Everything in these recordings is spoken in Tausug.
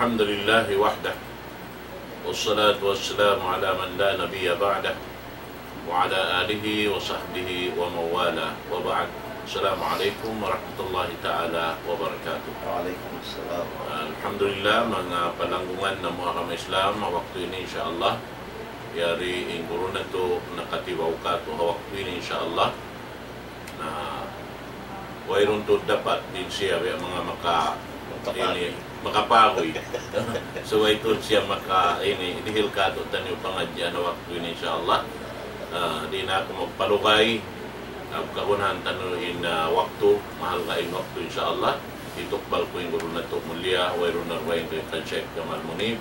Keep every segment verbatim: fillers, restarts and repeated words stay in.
الحمد لله وحده، والصلاة والسلام على من لا نبي بعده، وعلى آله وصحبه ومن والاه، وبعد. السلام عليكم ورحمة الله تعالى وبركاته. Wa alaykum salam. Alhamdulillah, manga palanggungan namu' agama Islam, ha waktu ini, insya Allah, yari in guru natu' nakatibaw katu' ha waktu ini, insya Allah. Na wayruun tuud dapat in siya biya' manga maka-, ini, makapaguy. So, way tuud siya maka-, ini, dihil katu'taniyu pangadjian ha waktu ini, insya Allah. Ah, di' na aku magpalugay. Na kagunahan taniyu in, ah, waktu, mahalga' in waktu, insya Allah. Hitukbal ku in guru natu' mulia, wayruun na dugaing kay kan Sheikh Jamal Munib.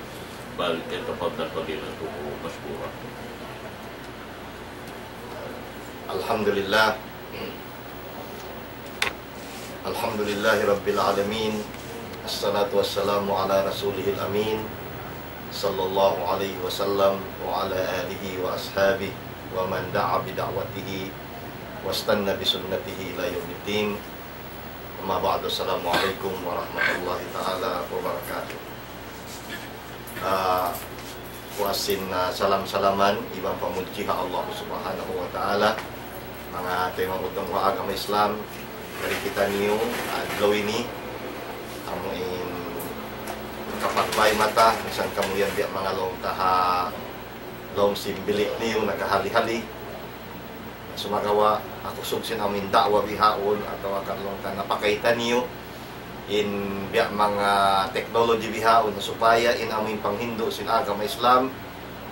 بل يتفضل فضيلته مشكورا. Alhamdulillah. Alhamdulillahi Rabbil Alamin. Assalatu wassalamu ala rasulihil amin, sallallahu alayhi wasallam, wa ala alihi wa ashabihi wa man da'a bida'watihi wastanna bisunnatihi ila yawmiddin. Amma ba'du, assalamu alaykum warahmatullahi ta'ala wabarakatuh. Ah, puas sin, ah, salam-salaman iban pamudji ha Allah Subhanahu wa Ta'ala. Manga taymanghud ha agama Islam, yari kitaniyu adlaw ini, amu in kapagbay mata, misan kamu yan biya' manga laung ta ha lawm sin bilik niyu, nakahali-hali. Sumagawa', ha kusug sin amu in da'wa bihaun, atawa kan laung ta napakay taniyu in biya' manga technology bihaun, supaya in amu in panghindu' sin agama Islam,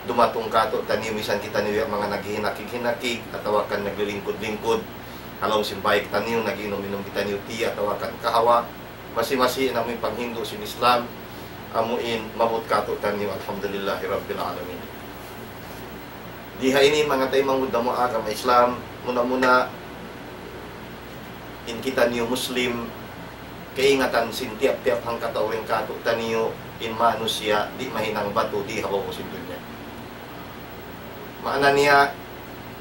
dumatung katu'taniyu, misan kitaniyu biya' manga naghihinakig-hinakig, atawa kan naglilingkud-lingkud, ha lawm sin bayik taniyu, nag-inum-inum kitaniyu tea, atawa kan kahawa, masi-masi in amu in panghindu' sin Islam, amu in maabut katu'taniyu, alhamdulillahi rabbil alamin. Di ha ini manga taymanghud ha agama Islam, muna-muna in kitaniyu Muslim, kaingatan sin tiyap-tiyap hangkatau dayn katu'taniyu, in manusiya' di' mahinang batu di ha babaw sin dunya. Maana niya,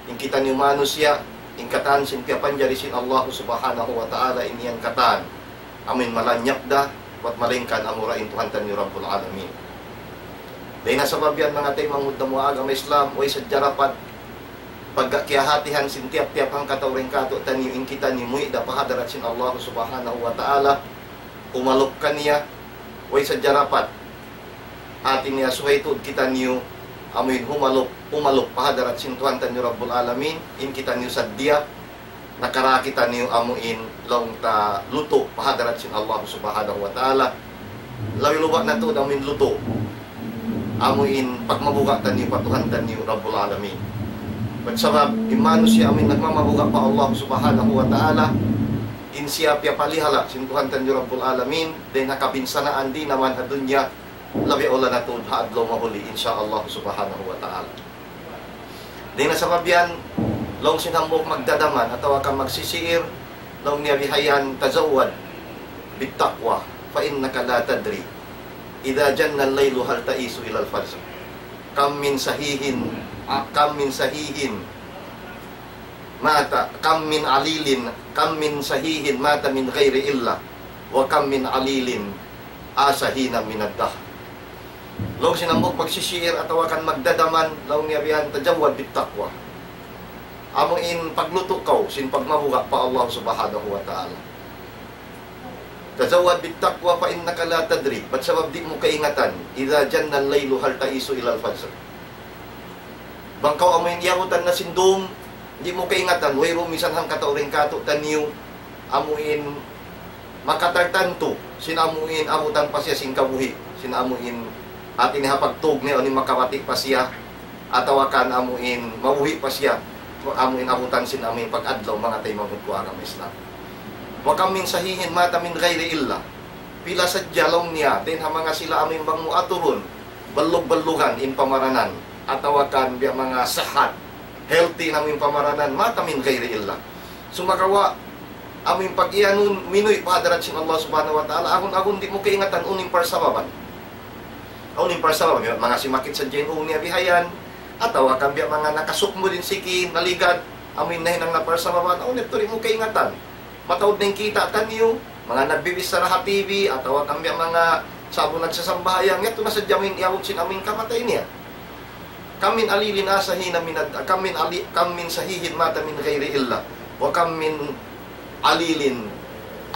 in kitaniyu manusiya', in katan sin piyapanjari sin Allah Subhanahu wa Ta'ala in yan katan. Amu in malanyap da, bat malaingkan amura in Tuhan taniyu Rabbul Alamin. Dayn ha sabab yan manga taymanghud ha agama Islam, way sadja dapat pagkakiyahatihan sin tiyap-tiyap hangkatau dayn katu'taniyu in kitaniyu muwi' da pa hadarat sin Allah Subhanahu wa Ta'ala, humalup kaniya, way sadja dapat. Hati niya subay tuud kitaniyu, amu in humalup, humalup pa hadarat sin Tuhan taniyu Rabbul Alamin, in kitaniyu saddiya, nakara kitaniyu amu in laung ta lutu' pa hadarat sin Allah Subhanahu wa Ta'ala. Labi-labi na tuud amu in lutu', amu in pagmabuga' taniyu pa Tuhan taniyu Rabbul Alamin. Bat sabab, in manusiya' amu in nagmamabuga' pa Allah Subhanahu wa Ta'ala, in siya piyapalihala sin Tuhan taniyu Rabbul Alamin, dayn ha kabinsanaan di' naman ha dunya, labi awla na tuud ha adlaw mahuli, insya Allah Subhanahu wa Ta'ala. Dayn ha sabab yan, laung sin hambuuk magdadaman atawa kan magsisiir, laung niya bihayan, تزود بالتقوى فإنك لا تدري إذا جن الليل هل تعيش إلى الفجر. كم من صحيح، كم من صحيح مات، كم من عليل، كم من صحيح مات من غير علة، وكم من عليل عاش حينا من الدهر. Laung sin hambuuk magsisiir atawa kan magdadaman, laung niya bihayan, تزود بالتقوى. Amu in paglutu' kaw sin pagmabuga' pa Allah Subhanahu wa Ta'ala. تزود بالتقوى فإنك لا تدري. Bat sabab di' mu kaingatan, إذا جن الليل هل تعيش إلى الفجر. Bang kaw amu in iyabutan na sin dum, di' mu kaingatan, wayruun misan hangkatau dayn katu'taniyu, amu in makatartantu, sin amu in abutan pa siya sin kabuhi', sin amu in hati niya ha pagtug niya, unu in makabati' pa siya, atawa kan amu in mabuhi' pa siya, amu in abutan sin amu in pag-adlaw, manga taymanghud ku agama Islam. وكم من صحيح مات من غير علة. Pila sadja laung niya, dayn ha manga sila amu in bang mu aturun, ballug-ballugan in pamaranan, atawa kan biya' manga sihat, healthy na amu in pamaranan, مات من غير علة. Sumagawa', amu in pag-iyanun, minuwi' pa hadarat sin Allah Subhanahu wa Ta'ala, agun-agun di' mu kaingatan, unu in parsababan. Unu in parsababan, biya' manga simakit sadja in ung niya bihayan, atawa kan biya' manga nakasukmud in siki, naligad, amu in nahinang na parsababan, unu in di' mu kaingatan. Mataud na in kita' taniyu, manga nagbibichara ha T V, atawa kan biya' manga Sa'bu nagsasambahayang, yadtu na sadja amuin iyabut sin amuin kamatay niya. كم من عليل عاش حين من الدهر، كم من علي-، كم من صحيح مات من غير علة، وكم من عليل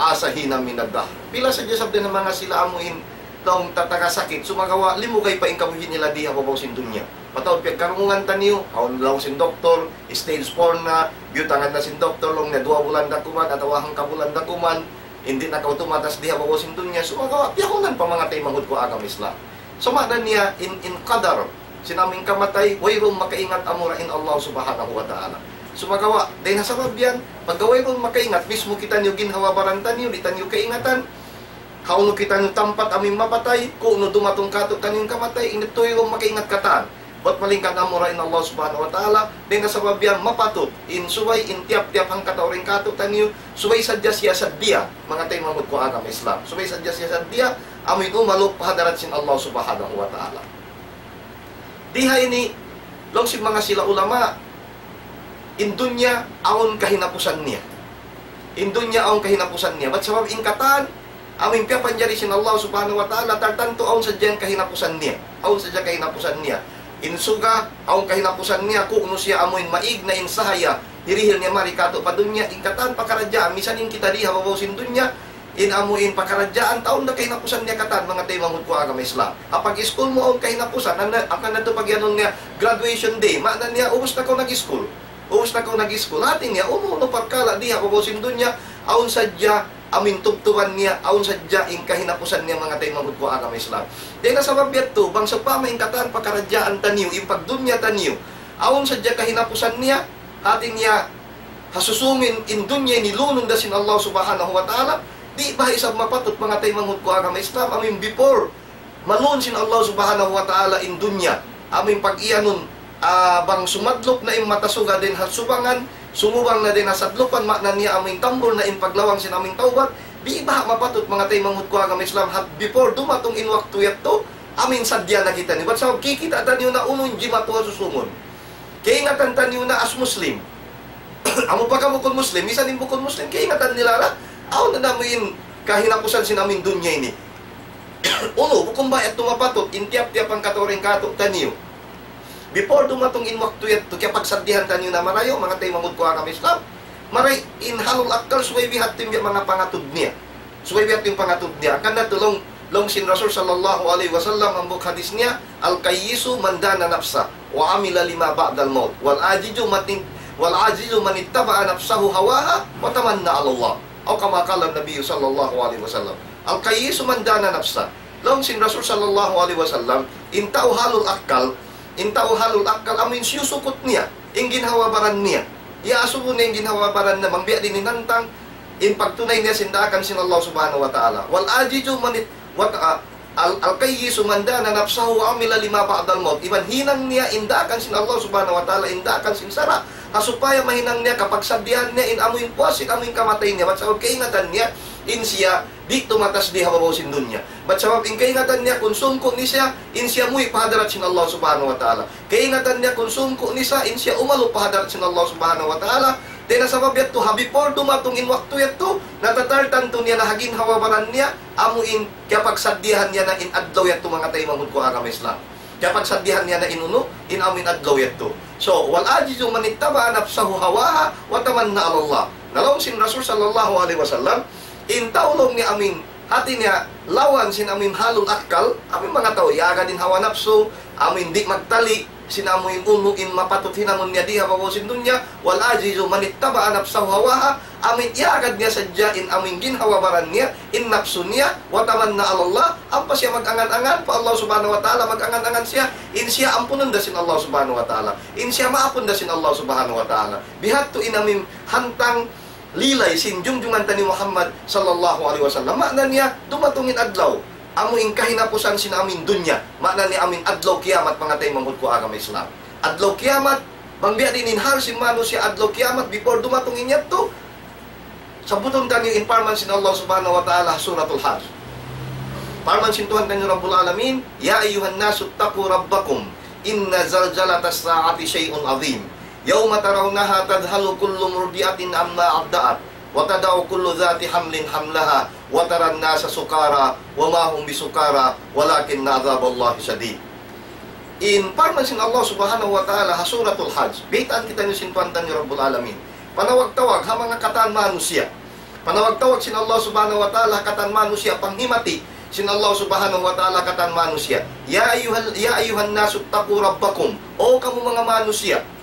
عاش حين من الدهر. Pila sadja sabda na manga sila amuin laung ta taga sakit, sumagawa' limugay pa in kabuhi' nila dii ha babaw sin dunya. Mataud piyagkarungugan taniyu, awn laung sin doktor, stage four na, biyutangan na sin doktor, laung niya duwa bulan da kuman, atawa hangka bulan da kuman, di' na kaw tumatas dii ha babaw sin dunya, sumagawa' piyahunan pa manga taymanghud ku agama Islam. So, maana niya in, in qadar, sin amuin kamatay, wayruun makaingat amura in Allah Subhanahu wa Ta'ala. Sumagawa', dayn ha sabab yan, pagka wayruun makaingat, mismu kitaniyu ginhawa-baran taniyu, di' taniyu kaingatan, hawnu kitaniyu tampat amuin mapatay, ku'nu dumatung kātu'niyu in kamatay, in yadtu wayruun makaingat katan. Bat malayngkan amura in Allah Subhanahu wa Ta'ala, dayn ha sabab yan mapatut, in subay, in tiyap-tiyap hangkatau dayn kātu'niyu, subay sadja siya saddiya, manga taymanghud ku agama Islam. Subay sadja siya saddiya, amuin umalup pa hadarat sin Allah Subhanahu wa Ta'ala. Dii ha ini, laung sin manga sila ulama, in dunya awn kahinapusan niya. In dunya awn kahinapusan niya. Bat sabab in katan, amuin piyapanjari sin Allah Subhanahu wa Ta'ala, tartantu awn sadja in kahinapusan niya. Awn sadja kahinapusan niya. In suga, awn kahinapusan niya, ku'nu siya amuin maig na in sahaya, hirihil niya mari kātu' pa dunya, in katan pakaradjaan, misan in kita dii ha babaw sin dunya, in amuin pakaradjaan, awn da kahinapusan niya katan, manga taymanghud ku agama Islam. Ha pag-iskul mu awn kahinapusan, hangkan na, hangkan na tuud pag-iyanun niya, graduation day, maana niya, ubus na kaw nag-iskul. Ubus na kaw nag-iskul. Hati niya, unu-unu parkala' dii ha babaw sin dunya, awn sadja amuin tubtuban niya, awn sadja in kahinapusan niya, manga taymanghud ku agama Islam. Dayn ha sabab yadtu, bang sawpama in katan pakaradjaan taniyu, in pagdunya taniyu, awn sadja kahinapusan niya, hati niya, ha susūngun in dunya ini lunun da sin Allah Subhanahu wa Ta'ala, di' ba isab mapatut, manga taymanghud ku agama Islam, amuin before malun sin Allah Subhanahu wa Ta'ala in dunya, amuin pag-iyanun, ah, bang sumadlup na in mata suga dayn ha subangan, sumubang na dayn ha sadlupan, maana niya amuin tambul na in paglawang sin amuin tawbat, di' ba mapatut, manga taymanghud ku agama Islam, ha before dumatung in waktu yadtu, amuin saddiya na kitaniyu. Bat sabab kikita' taniyu na unu in jimatu ha susūngun. Kaingatan taniyu na as Muslim. Amu pa ka bukun Muslim, misan in bukun Muslim, kaingatan nila ra, awn na amuin kahinapusan sin amuin dunya ini. Unu, bukun ba yadtu mapatut, in tiyap-tiyap hangkatau dayn kātu'niyu. Before dumatung in waktu yadtu, kiyapagsaddihan taniyu na marayaw, manga taymanghud ku agama Islam. Marayaw in ahlul akkal subay bihādtu in manga pangatud niya. Subay bihādtu in pangatud niya. Hangkan na tuud laung, laung sin Rasul sallallahu alayhi wasallam, hambuuk hadith niya, الكيس من دان نفسه وعمل لما بعد الموت، والعاجز من، والعاجز من اتبع نفسه هواها وتمنى على الله. أو كما قال النبي صلى الله عليه وسلم. الكيس من دان نفسه. Laung sin Rasul sallallahu alayhi wasallam, in tau ahlul akkal, in tau ahlul akkal, amuin siyusukut niya in ginhawa-baran niya. Iyaasubu niya in ginhawa-baran niya, bang biya' diin in hantang, in pagtunay niya sin daakan sin Allah Subhanahu wa Ta'ala. والعاجز من ات-، wa-, ah, al-, الكيس من دان نفسه وعمل لما بعد الموت. Iban hinang niya in daakan sin Allah Subhanahu wa Ta'ala, in daakan sin sara'. Ha supaya mahinang niya, kapagsaddihan niya, in amuin puas, in amuin kamatay niya. Bat sabab kaingatan niya, in siya, di' tumatas dii ha babaw sin dunya. Bat sabab in kaingatan niya, kun sungku' ni siya, in siya muwi' pa hadarat sin Allah Subhanahu wa Ta'ala. Kaingatan niya kun sungku' ni siya, in siya umalup pa hadarat sin Allah Subhanahu wa Ta'ala. Dayn ha sabab yadtu, ha before dumatung in waktu yadtu, natatartantu niya na ha ginhawa-baran niya, amuin kiyapagsaddihan niya na in adlaw yadtu, manga taymanghud ku agama Islam. Kiyapagsaddihan niya na in unu, in amuin adlaw yadtu. So, والعاجز من اتبع نفسه هواها وتمنى على الله. Na laung sin Rasul sallallahu alayhi wasallam, in tau laung niya amuin hati niya, lawan sin amuin ahlul akkal, amuin manga tau, iyaagad in hawa napsu, amuin di' magtali', sin amuin unu in mapatut hinangun niya dii ha babaw sin dunya, والعاجز من اتبع نفسه هواها, amuin iyaagad niya sadja in amuin ginhawa-baran niya, in napsu niya, وتمنى على الله, ampa siya mag-angan-angan pa Allah Subhanahu wa Ta'ala, mag-angan-angan siya, in siya ampunun da sin Allah Subhanahu wa Ta'ala, in siya maapun da sin Allah Subhanahu wa Ta'ala. Bihādtu in amuin hantang lilay sin junjungan ta hi Muhammad sallallahu alayhi wasallam. Maana niya, dumatung in adlaw, amuin kahinapusan sin amuin dunya. Maana niya amuin adlaw kiyamat, manga taymanghud ku agama Islam. Adlaw kiyamat, bang biya' diin in hal sin manusiya' adlaw kiyamat, before dumatung in yadtu, sabbutun taniyu in parman sin Allah Subhanahu wa Ta'ala, Suratul Hajj. Parman sin Tuhan taniyu Rabbul Alamin, يا أيها الناس اتقوا ربكم إن زلزلة الساعة شيء عظيم. يوم ترونها تذهل كل مرضعة عما أرضعت وتضع كل ذات حمل حملها وترى الناس سكارى وما هم بسكارى ولكن عذاب الله شديد. In parman sin Allah Subhanahu wa Ta'ala ha Suratul Hajj, baytaan kitaniyu sin Tuhan taniyu Rabbul Alamin. Panawag-tawag ha manga katan manusiya'. Panawag-tawag sin Allah Subhanahu wa Ta'ala ha katan manusiya', panghimati sin Allah Subhanahu wa Ta'ala ha katan manusiya'. يا أيها ال-، يا أيها الناس اتقوا ربكم. O kamu manga manusiya',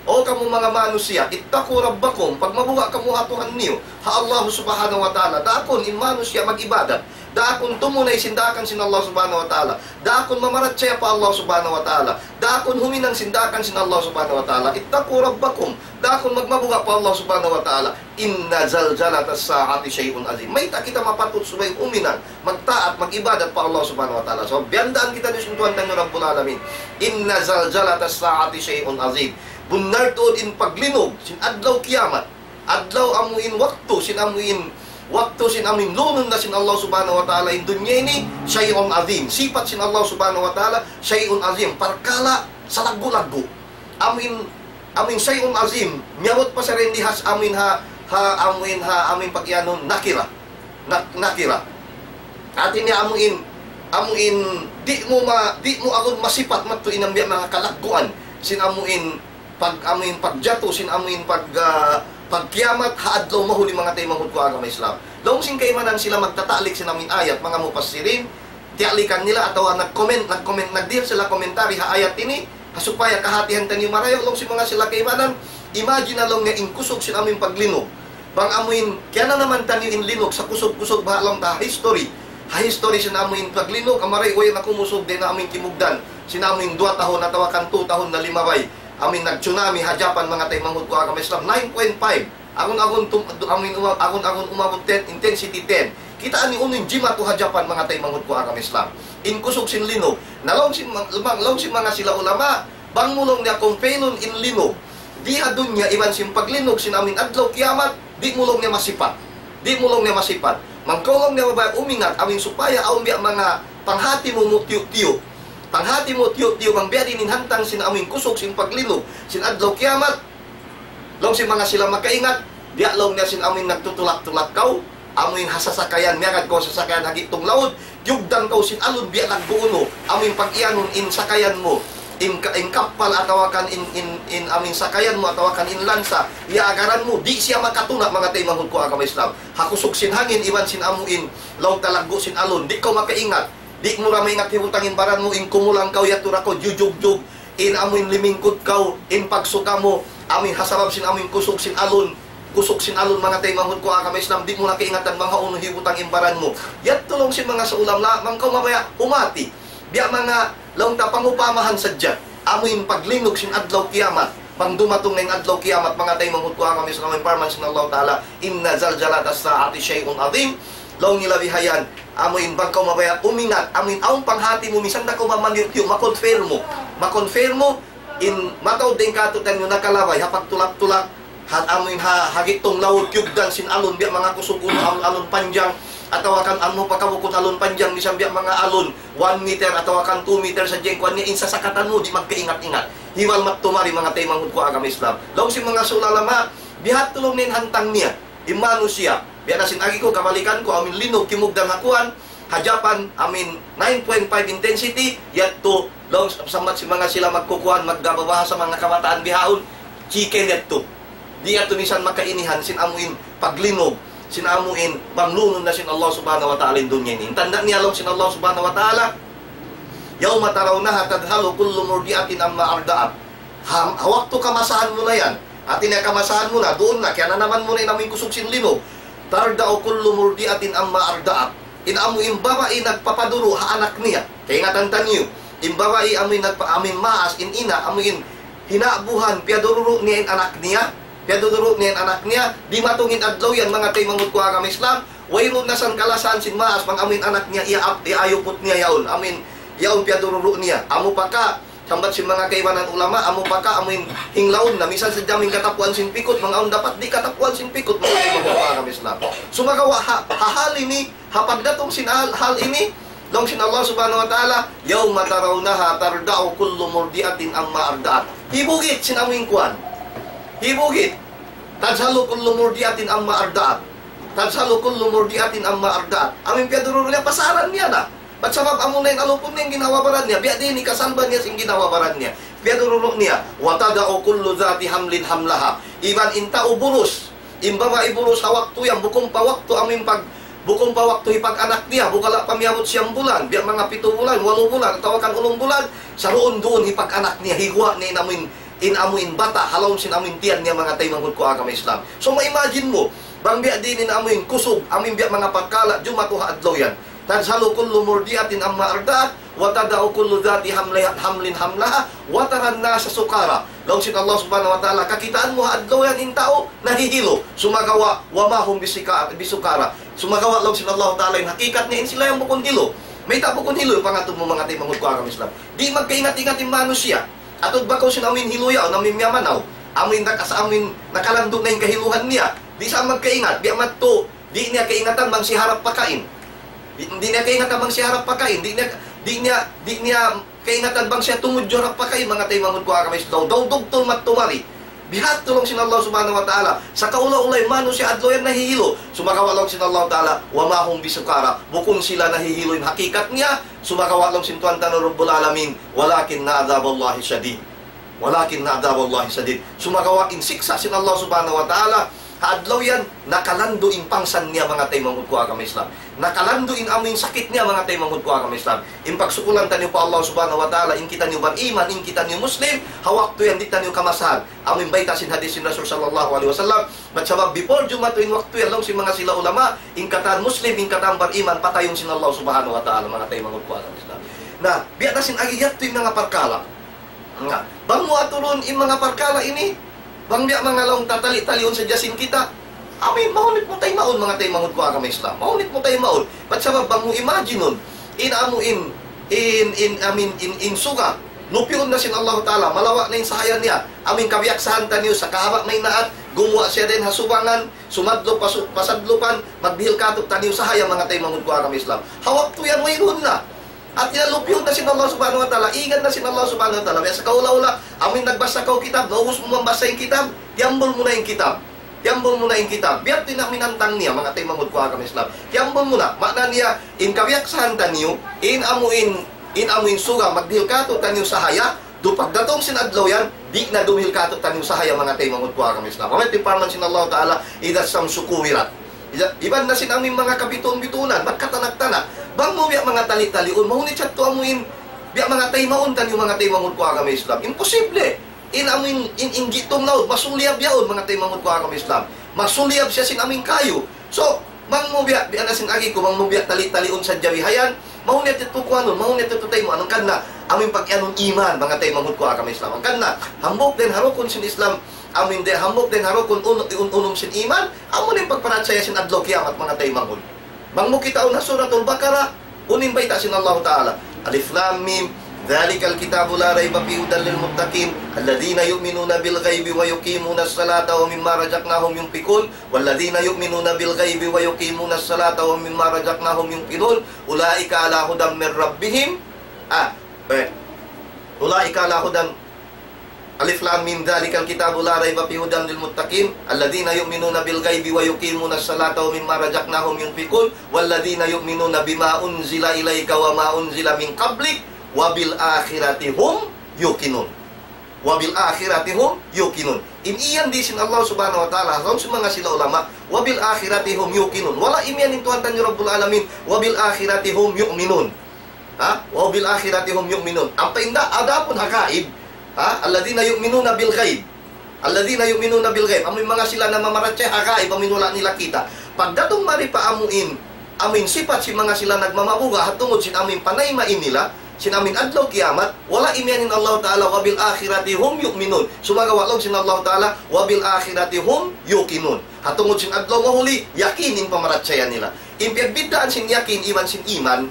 O kamu manga manusiya', اتقوا ربكم, pagmabuga' kamu ha Tuhan niyu, ha Allah Subhanahu wa Ta'ala. Daakun in manusiya' mag-ibadat. Daakun tumunay sin daakan sin Allah Subhanahu wa Ta'ala. Daakun mamarachaya pa Allah Subhanahu wa Ta'ala. Daakun huminang sin daakan sin Allah Subhanahu wa Ta'ala. اتقوا ربكم. Daakun magmabuga' pa Allah Subhanahu wa Ta'ala. إن زلزلة الساعة شيء عظيم. Mayta' kita mapatut subay huminang, magtaat, mag-ibadat pa Allah Subhanahu wa Ta'ala. So, biyandaan kitaniyu sin Tuhan taniyu Rabbul Alamin. إن زلزلة الساعة شيء عظيم. Bunnal tuud in paglinug sin adlaw kiyamat. Adlaw amu in waktu sin amu in, waktu sin amu in lunun na sin Allah Subhanahu wa Ta'ala in dunya ini, شيء عظيم. Sipat sin Allah Subhanahu wa Ta'ala, شيء عظيم. Parkala' salaggu'-laggu'. Amu in, amu in شيء عظيم, miyabut pa sa rin di ha, amu in ha, ha, amu in ha, amu in pag-iyanun, nakira. Na-, nakira. Hati niya amu in, amu in, di' mu ma-, di' mu agun masipat madtu in biya' manga kalagguan sin amu in pag-, amu in pagjatu, sin amu in pag-, ah, pagkiyamat ha adlaw mahuli, manga taymanghud ku agama Islam. Laung sin kaibanan sila magtatalik sin amu in ayat, manga mufassirin, tiyalikan nila atawa nag-comment, nag-comment, nagdihil sila commentary ha ayat ini, ha supaya kahatihan taniyu marayaw. Laung sin manga sila kaibanan, imagine na laung niya in kusug sin amu in paglinug. Bang amu in, kiyananaman taniyu in linug sa kusug-kusug, baha' laung ta ha history. Ha history sin amu in paglinug, amura way na kumusug dayn ha amu in kimugdan sin amu in duwa tahun atawa kan tu tahun na limabay. Amu in nag-tsunami ha Japan, manga taymanghud ku agama Islam, nine point five. Agun-agun tum-, amu in uma-, agun-agun umabut ten, intensity ten. Kitaa niyu unu in jimatu ha Japan, manga taymanghud ku agama Islam. In kusug sin linug. Na laung sin mang-, mang-, laung sin manga sila ulama, bang mu laung niya compare-un in linug di ha dunya iban sin paglinug sin amu in adlaw kiyamat, di' mu laung niya masipat. Di' mu laung niya masipat. Bang kaw laung niya mabaya' umingat, amu in supaya awn biya' manga panghati mu mutiyu'-tiyu'. Panghati mu tiyu'-tiyu', bang biya' diin in hantang sin amu in kusug sin paglinug sin adlaw kiyamat. Laung sin manga sila makaingat, biya' laung niya sin amu in nagtutulak-tulak kaw, amu in ha sasakayan, miyagad kaw ha sasakayan ha gi'tung laud, tiyugdan kaw sin alun biya' laggu' unu, amu in pag-iyanun in sakayan mu, in ka-, in kappal atawa kan in, in, in amu in sakayan mu atawa kan in lansa, iyaagaran mu, di' siya makatuna', manga taymanghud ku agama Islam. Ha kusug sin hangin iban sin amu in laung ta laggu' sin alun, di' kaw makaingat, di' mu ra maingat hibutang in baran mu, in kumulang kaw, yadtu ra kaw, jujugjug, in amu in limingkud kaw, in pagsuka mu, amu in ha sabab sin amu in kusug sin alun, kusug sin alun, manga taymanghud ku agama Islam, di' mu na kaingatan bang hawnu hibutang in baran mu. Yadtu laung sin manga sa ulama, bang kaw mabaya' humati. Biya' manga laung ta pangupamahan sadja. Amu in paglinug sin adlaw kiyamat. Bang dumatung na in adlaw kiyamat, manga taymanghud ku agama Islam, in parman sin Allah Ta'ala, إن زلزلة الساعة شيء عظيم. Laung nila bihayan, amu in bang kaw mabaya' umingat, amu in awn panghati mu, misan da kaw mamaniyu'-tiyu', ma-confirm mu. Ma-confirm mu, in mataud dayn kātu'niyu nakalabay ha pagtulak-tulak, ha amu in ha, ha gi'tung laud, tiyugdan sin alun, biya' manga kusug unu, alun, alun panjang, atawa kan amu pa kabukut alun panjang, misan biya' manga alun, one meter atawa kan two meter sadja in kuwan niya, in sasakatan mu, di' magkaingat-ingat. Hiwal mattumari, manga taymanghud ku agama Islam. Laung sin manga sa ulama, bihadtu laung niya in hantang niya, in manusiya'. Biya' na sin agi ku, kabalikan ku, amu in linug kimugdan ha kuwan, ha Japan, amu in nine point five intensity, yadtu, laung sambat sin manga sila magkukuwan, magbabahasa manga kabataan bihaun, chicken yadtu. Di' yadtu misan makainihan sin amu in paglinug, sin amu in bang lunun na sin Allah Subhanahu wa Ta'ala in dunya ini. In tanda' niya laung sin Allah Subhanahu wa Ta'ala, يوم ترونها تذهل كل مرضعة عما أرضعت. Ha, ha waktu kamasahan mu na yan. Hati niya kamasahan mu na, duun na, kiyananaman mu na in amu in kusug sin linug. تضع كل مرضعة عما أرضعت. In amu in babai nagpapaduru' ha anak niya. Kaingatan taniyu. In babai amu in nagpa-, amu in maas, in ina', amu in hinaabuhan, piyadururu' niya in anak niya. Piyadururu' niya in anak niya. Dimatung in adlaw yan, manga taymanghud ku agama Islam, wayruun na sa kalasahan sin maas, bang amu in anak niya, iya-, iyaayuput niya yaun. Amu in, yaun piyadururu' niya. Amu pa ka, sambat sin manga kaibanan ulama, amu pa ka, amu in hinglaun na, misan sadja amu in katapuan sin pikut, bang awn dapat di' katapuan sin pikut, manga taymanghud ku agama Islam. Sumagawa' ha, ha hal ini, ha pagdatung sin hal, hal ini, laung sin Allah Subhanahu wa Ta'ala, يوم ترونها تذهل كل مرضعة عما أرضعت. Hibugit sin amu in kuwan. Hibugit. تذهل كل مرضعة عما أرضعت. تذهل كل مرضعة عما أرضعت. Amu in piyadururu niya, pasaran niya na. Bat sabab amu na in alupun niya in ginhawa-baran niya, biya' diin in kasalban niya sin ginhawa-baran niya. Piyadururu niya, وتضع كل ذات حمل حملها. Iban in tau burus, in babai burus ha waktu yan, bukun pa waktu amu in pag-, bukun pa waktu hipag-anak niya, bukun la pa miyabut siyam bulan, biya' manga pitu bulan, walu bulan, atawa kan unum bulan, saruun-duun hipag-anak niya, higuwa' niya in amu in, in amu in bata', ha lawm sin amu in tiyan niya, manga taymanghud ku agama Islam. So, ma-imagine mu, bang biya' diin in amu in kusug, amu in biya' manga parkala', jumatu ha adlaw yan. تذهل كل مرضعة عما أرضعت وتضع كل ذات حمل، حمل حملها وترى الناس سكارى. Laung sin Allah Subhanahu wa Ta'ala, kakitaan mu ha adlaw yan in tau nahihilu. Sumagawa', وما هم بسكا-، بسكارى. Sumagawa' laung sin Allah Ta'ala, in hakikat niya in sila yan bukun hilu. Mayta' bukun hilu, pangatud mu manga taymanghud ku agama Islam. Di' magkaingat-ingat in manusiya'. Atud ba kaw sin amu in hilu yaun, amu in miyamanaw. Amu in nakas-, amu in nakalandu' na in kahiluhan niya. Di' sa magkaingat, biya' madtu. Di' niya kaingatan bang siya harap pakain. Di', di' niya kaingatan bang siya harap pakain. Di' niya, di' niya, di' niya kaingatan bang siya tumudju harap pakain, manga taymanghud ku agama Islam. Daw, daw dugtul madtu mari. Bihadtu laung sin Allah Subhanahu wa Ta'ala. Sakaula-ula in manusiya' adlaw yan nahihilu. Sumagawa' laung sin Allah Ta'ala, وما هم بسكارى. Bukun sila nahihilu in hakikat niya. Sumagawa' laung sin Tuhan taniyu Rabbul Alamin, ولكن عذاب الله شديد. ولكن عذاب الله شديد. Sumagawa' in siksa' sin Allah Subhanahu wa Ta'ala, ha adlaw yan, nakalandu' in pangsan niya, manga taymanghud ku agama Islam. Nakalandu' in amu in sakit niya, manga taymanghud ku agama Islam. In pagsukulan taniyu pa Allah Subhanahu wa Ta'ala, in kitaniyu bariman, in kitaniyu Muslim, ha waktu yan di' taniyu kamasahan. Amu in bayta' sin hadith sin Rasul sallallahu alayhi wasallam. Bat sabab before jumatu in waktu yan, laung sin manga sila ulama, in katan Muslim, in katan bariman, patayun sin Allah Subhanahu wa Ta'ala, manga taymanghud ku agama Islam. Na, biya' na sin agi yadtu in manga parkala'. Na, bang mu aturun in manga parkala' ini, bang biya' manga laung tatali-taliun sadja sin kita, amu in mahunit mu taymaun, manga taymanghud ku agama Islam. Mahunit mu taymaun. Bat sabab bang mu imagine-un, in amu in, in, in, amu in, in, in suga, lupiun na sin Allah Ta'ala, malawa' na in sahaya niya, amu in kabiyaksahan taniyu, sakahaba' maynaat, gumuwa' siya dayn ha subangan, sumadlup, pasu-, pasadlupan, magdihil kātu'niyu sahaya, manga taymanghud ku agama Islam. Ha waktu yan, wayruun na. Hāti niya lupiun na sin Allah Subhanahu wa Ta'ala, īgan na sin Allah Subhanahu wa Ta'ala. Biya' sakaula-ula, amu in nagbasa kaw kitab, naubus mu mambasa in kitab, tiyambul mu na in kitab. Tiyambul mu na in kitab. Biya' ha yan in hantang niya, manga taymanghud ku agama Islam. Tiyambul mu na. Maana niya, in kabiyaksahan taniyu, in amu in, in amu in suga, magdihil kātu'niyu sahaya, duun pagdatung sin adlaw yan, di' na dumihil kātu'niyu sahaya, manga taymanghud ku agama Islam. Amu in parman sin Allah Ta'ala, إذا الشمس كورت. Ija-, iban na sin amu in manga kabitun-bitunan, magkatanak-tanak. Bang mu biya' manga tali-taliun, mahunit sadtu amu in, biya' manga taymaun taniyu, manga taymanghud ku agama Islam. Imposible. In amu in, in, in gitum laut, masuliyab yaun, manga taymanghud ku agama Islam. Masuliyab siya sin amu in kayu. So, bang mu biya', biya' na sin agi ku, bang mu biya' tali-taliun sadja bihayan, mahunit yadtu kuanun, mahunit yadtu taymaun, hangkan na, amu in pag-iyanun iman, manga taymanghud ku agama Islam. Hangkan na, hambuuk dayn ha rukun sin Islam, amu in dayn, hambuuk dayn ha rukun un-, un-, unum sin iman, amu na in pagparachaya sin adlaw kiyamat, manga taymanghud. Bang mu kitaun ha Suratul Baqarah, unu in bayta' sin Allah Ta'ala. ألف لام ميم. ذلك الكتاب لا ريب فيه هدى للمتقين. الذين يؤمنون بالغيب ويقيمون الصلاة ومما رزقناهم ينفقون. والذين يؤمنون بالغيب ويقيمون الصلاة ومما رزقناهم ينفقون. أولئك على هدى من ربهم. Ah, eh. أولئك على هدى ألف لام ميم. ذلك الكتاب لا ريب فيه هدى للمتقين. الذين يؤمنون بالغيب ويقيمون الصلاة ومما رزقناهم ينفقون. والذين يؤمنون بما أنزل إليك وما أنزل من قبلك وبالآخرة هم يوقنون. وبالآخرة هم يوقنون. In yan di' sin Allah Subhanahu wa Ta'ala, laung sin manga sila ulama, وبالآخرة هم يوقنون. Wala' imiyan in Tuhan taniyu Rabbul Alamin, وبالآخرة هم يؤمنون. Ha? وبالآخرة هم يوقنون. Ampa in da, adapun ha gaib, ha? الذين يؤمنون بالغيب. الذين يؤمنون بالغيب. Amu in manga sila namamarachaya ha gaib, amu in wala' nila kita'. Pagdatung mari pa amu in, amu in sipat sin manga sila nagmamabuga', ha tungud sin amu in panayma in nila, sin amu in adlaw kiyamat, wala' imiyan in Allah Ta'ala, وبالآخرة هم يوقنون. Sumagawa' laung sin Allah Ta'ala, وبالآخرة هم يوقنون. Ha tungud sin adlaw mahuli, yakin in pamarachaya nila. In piyagbiddaan sin yakin iban sin iman,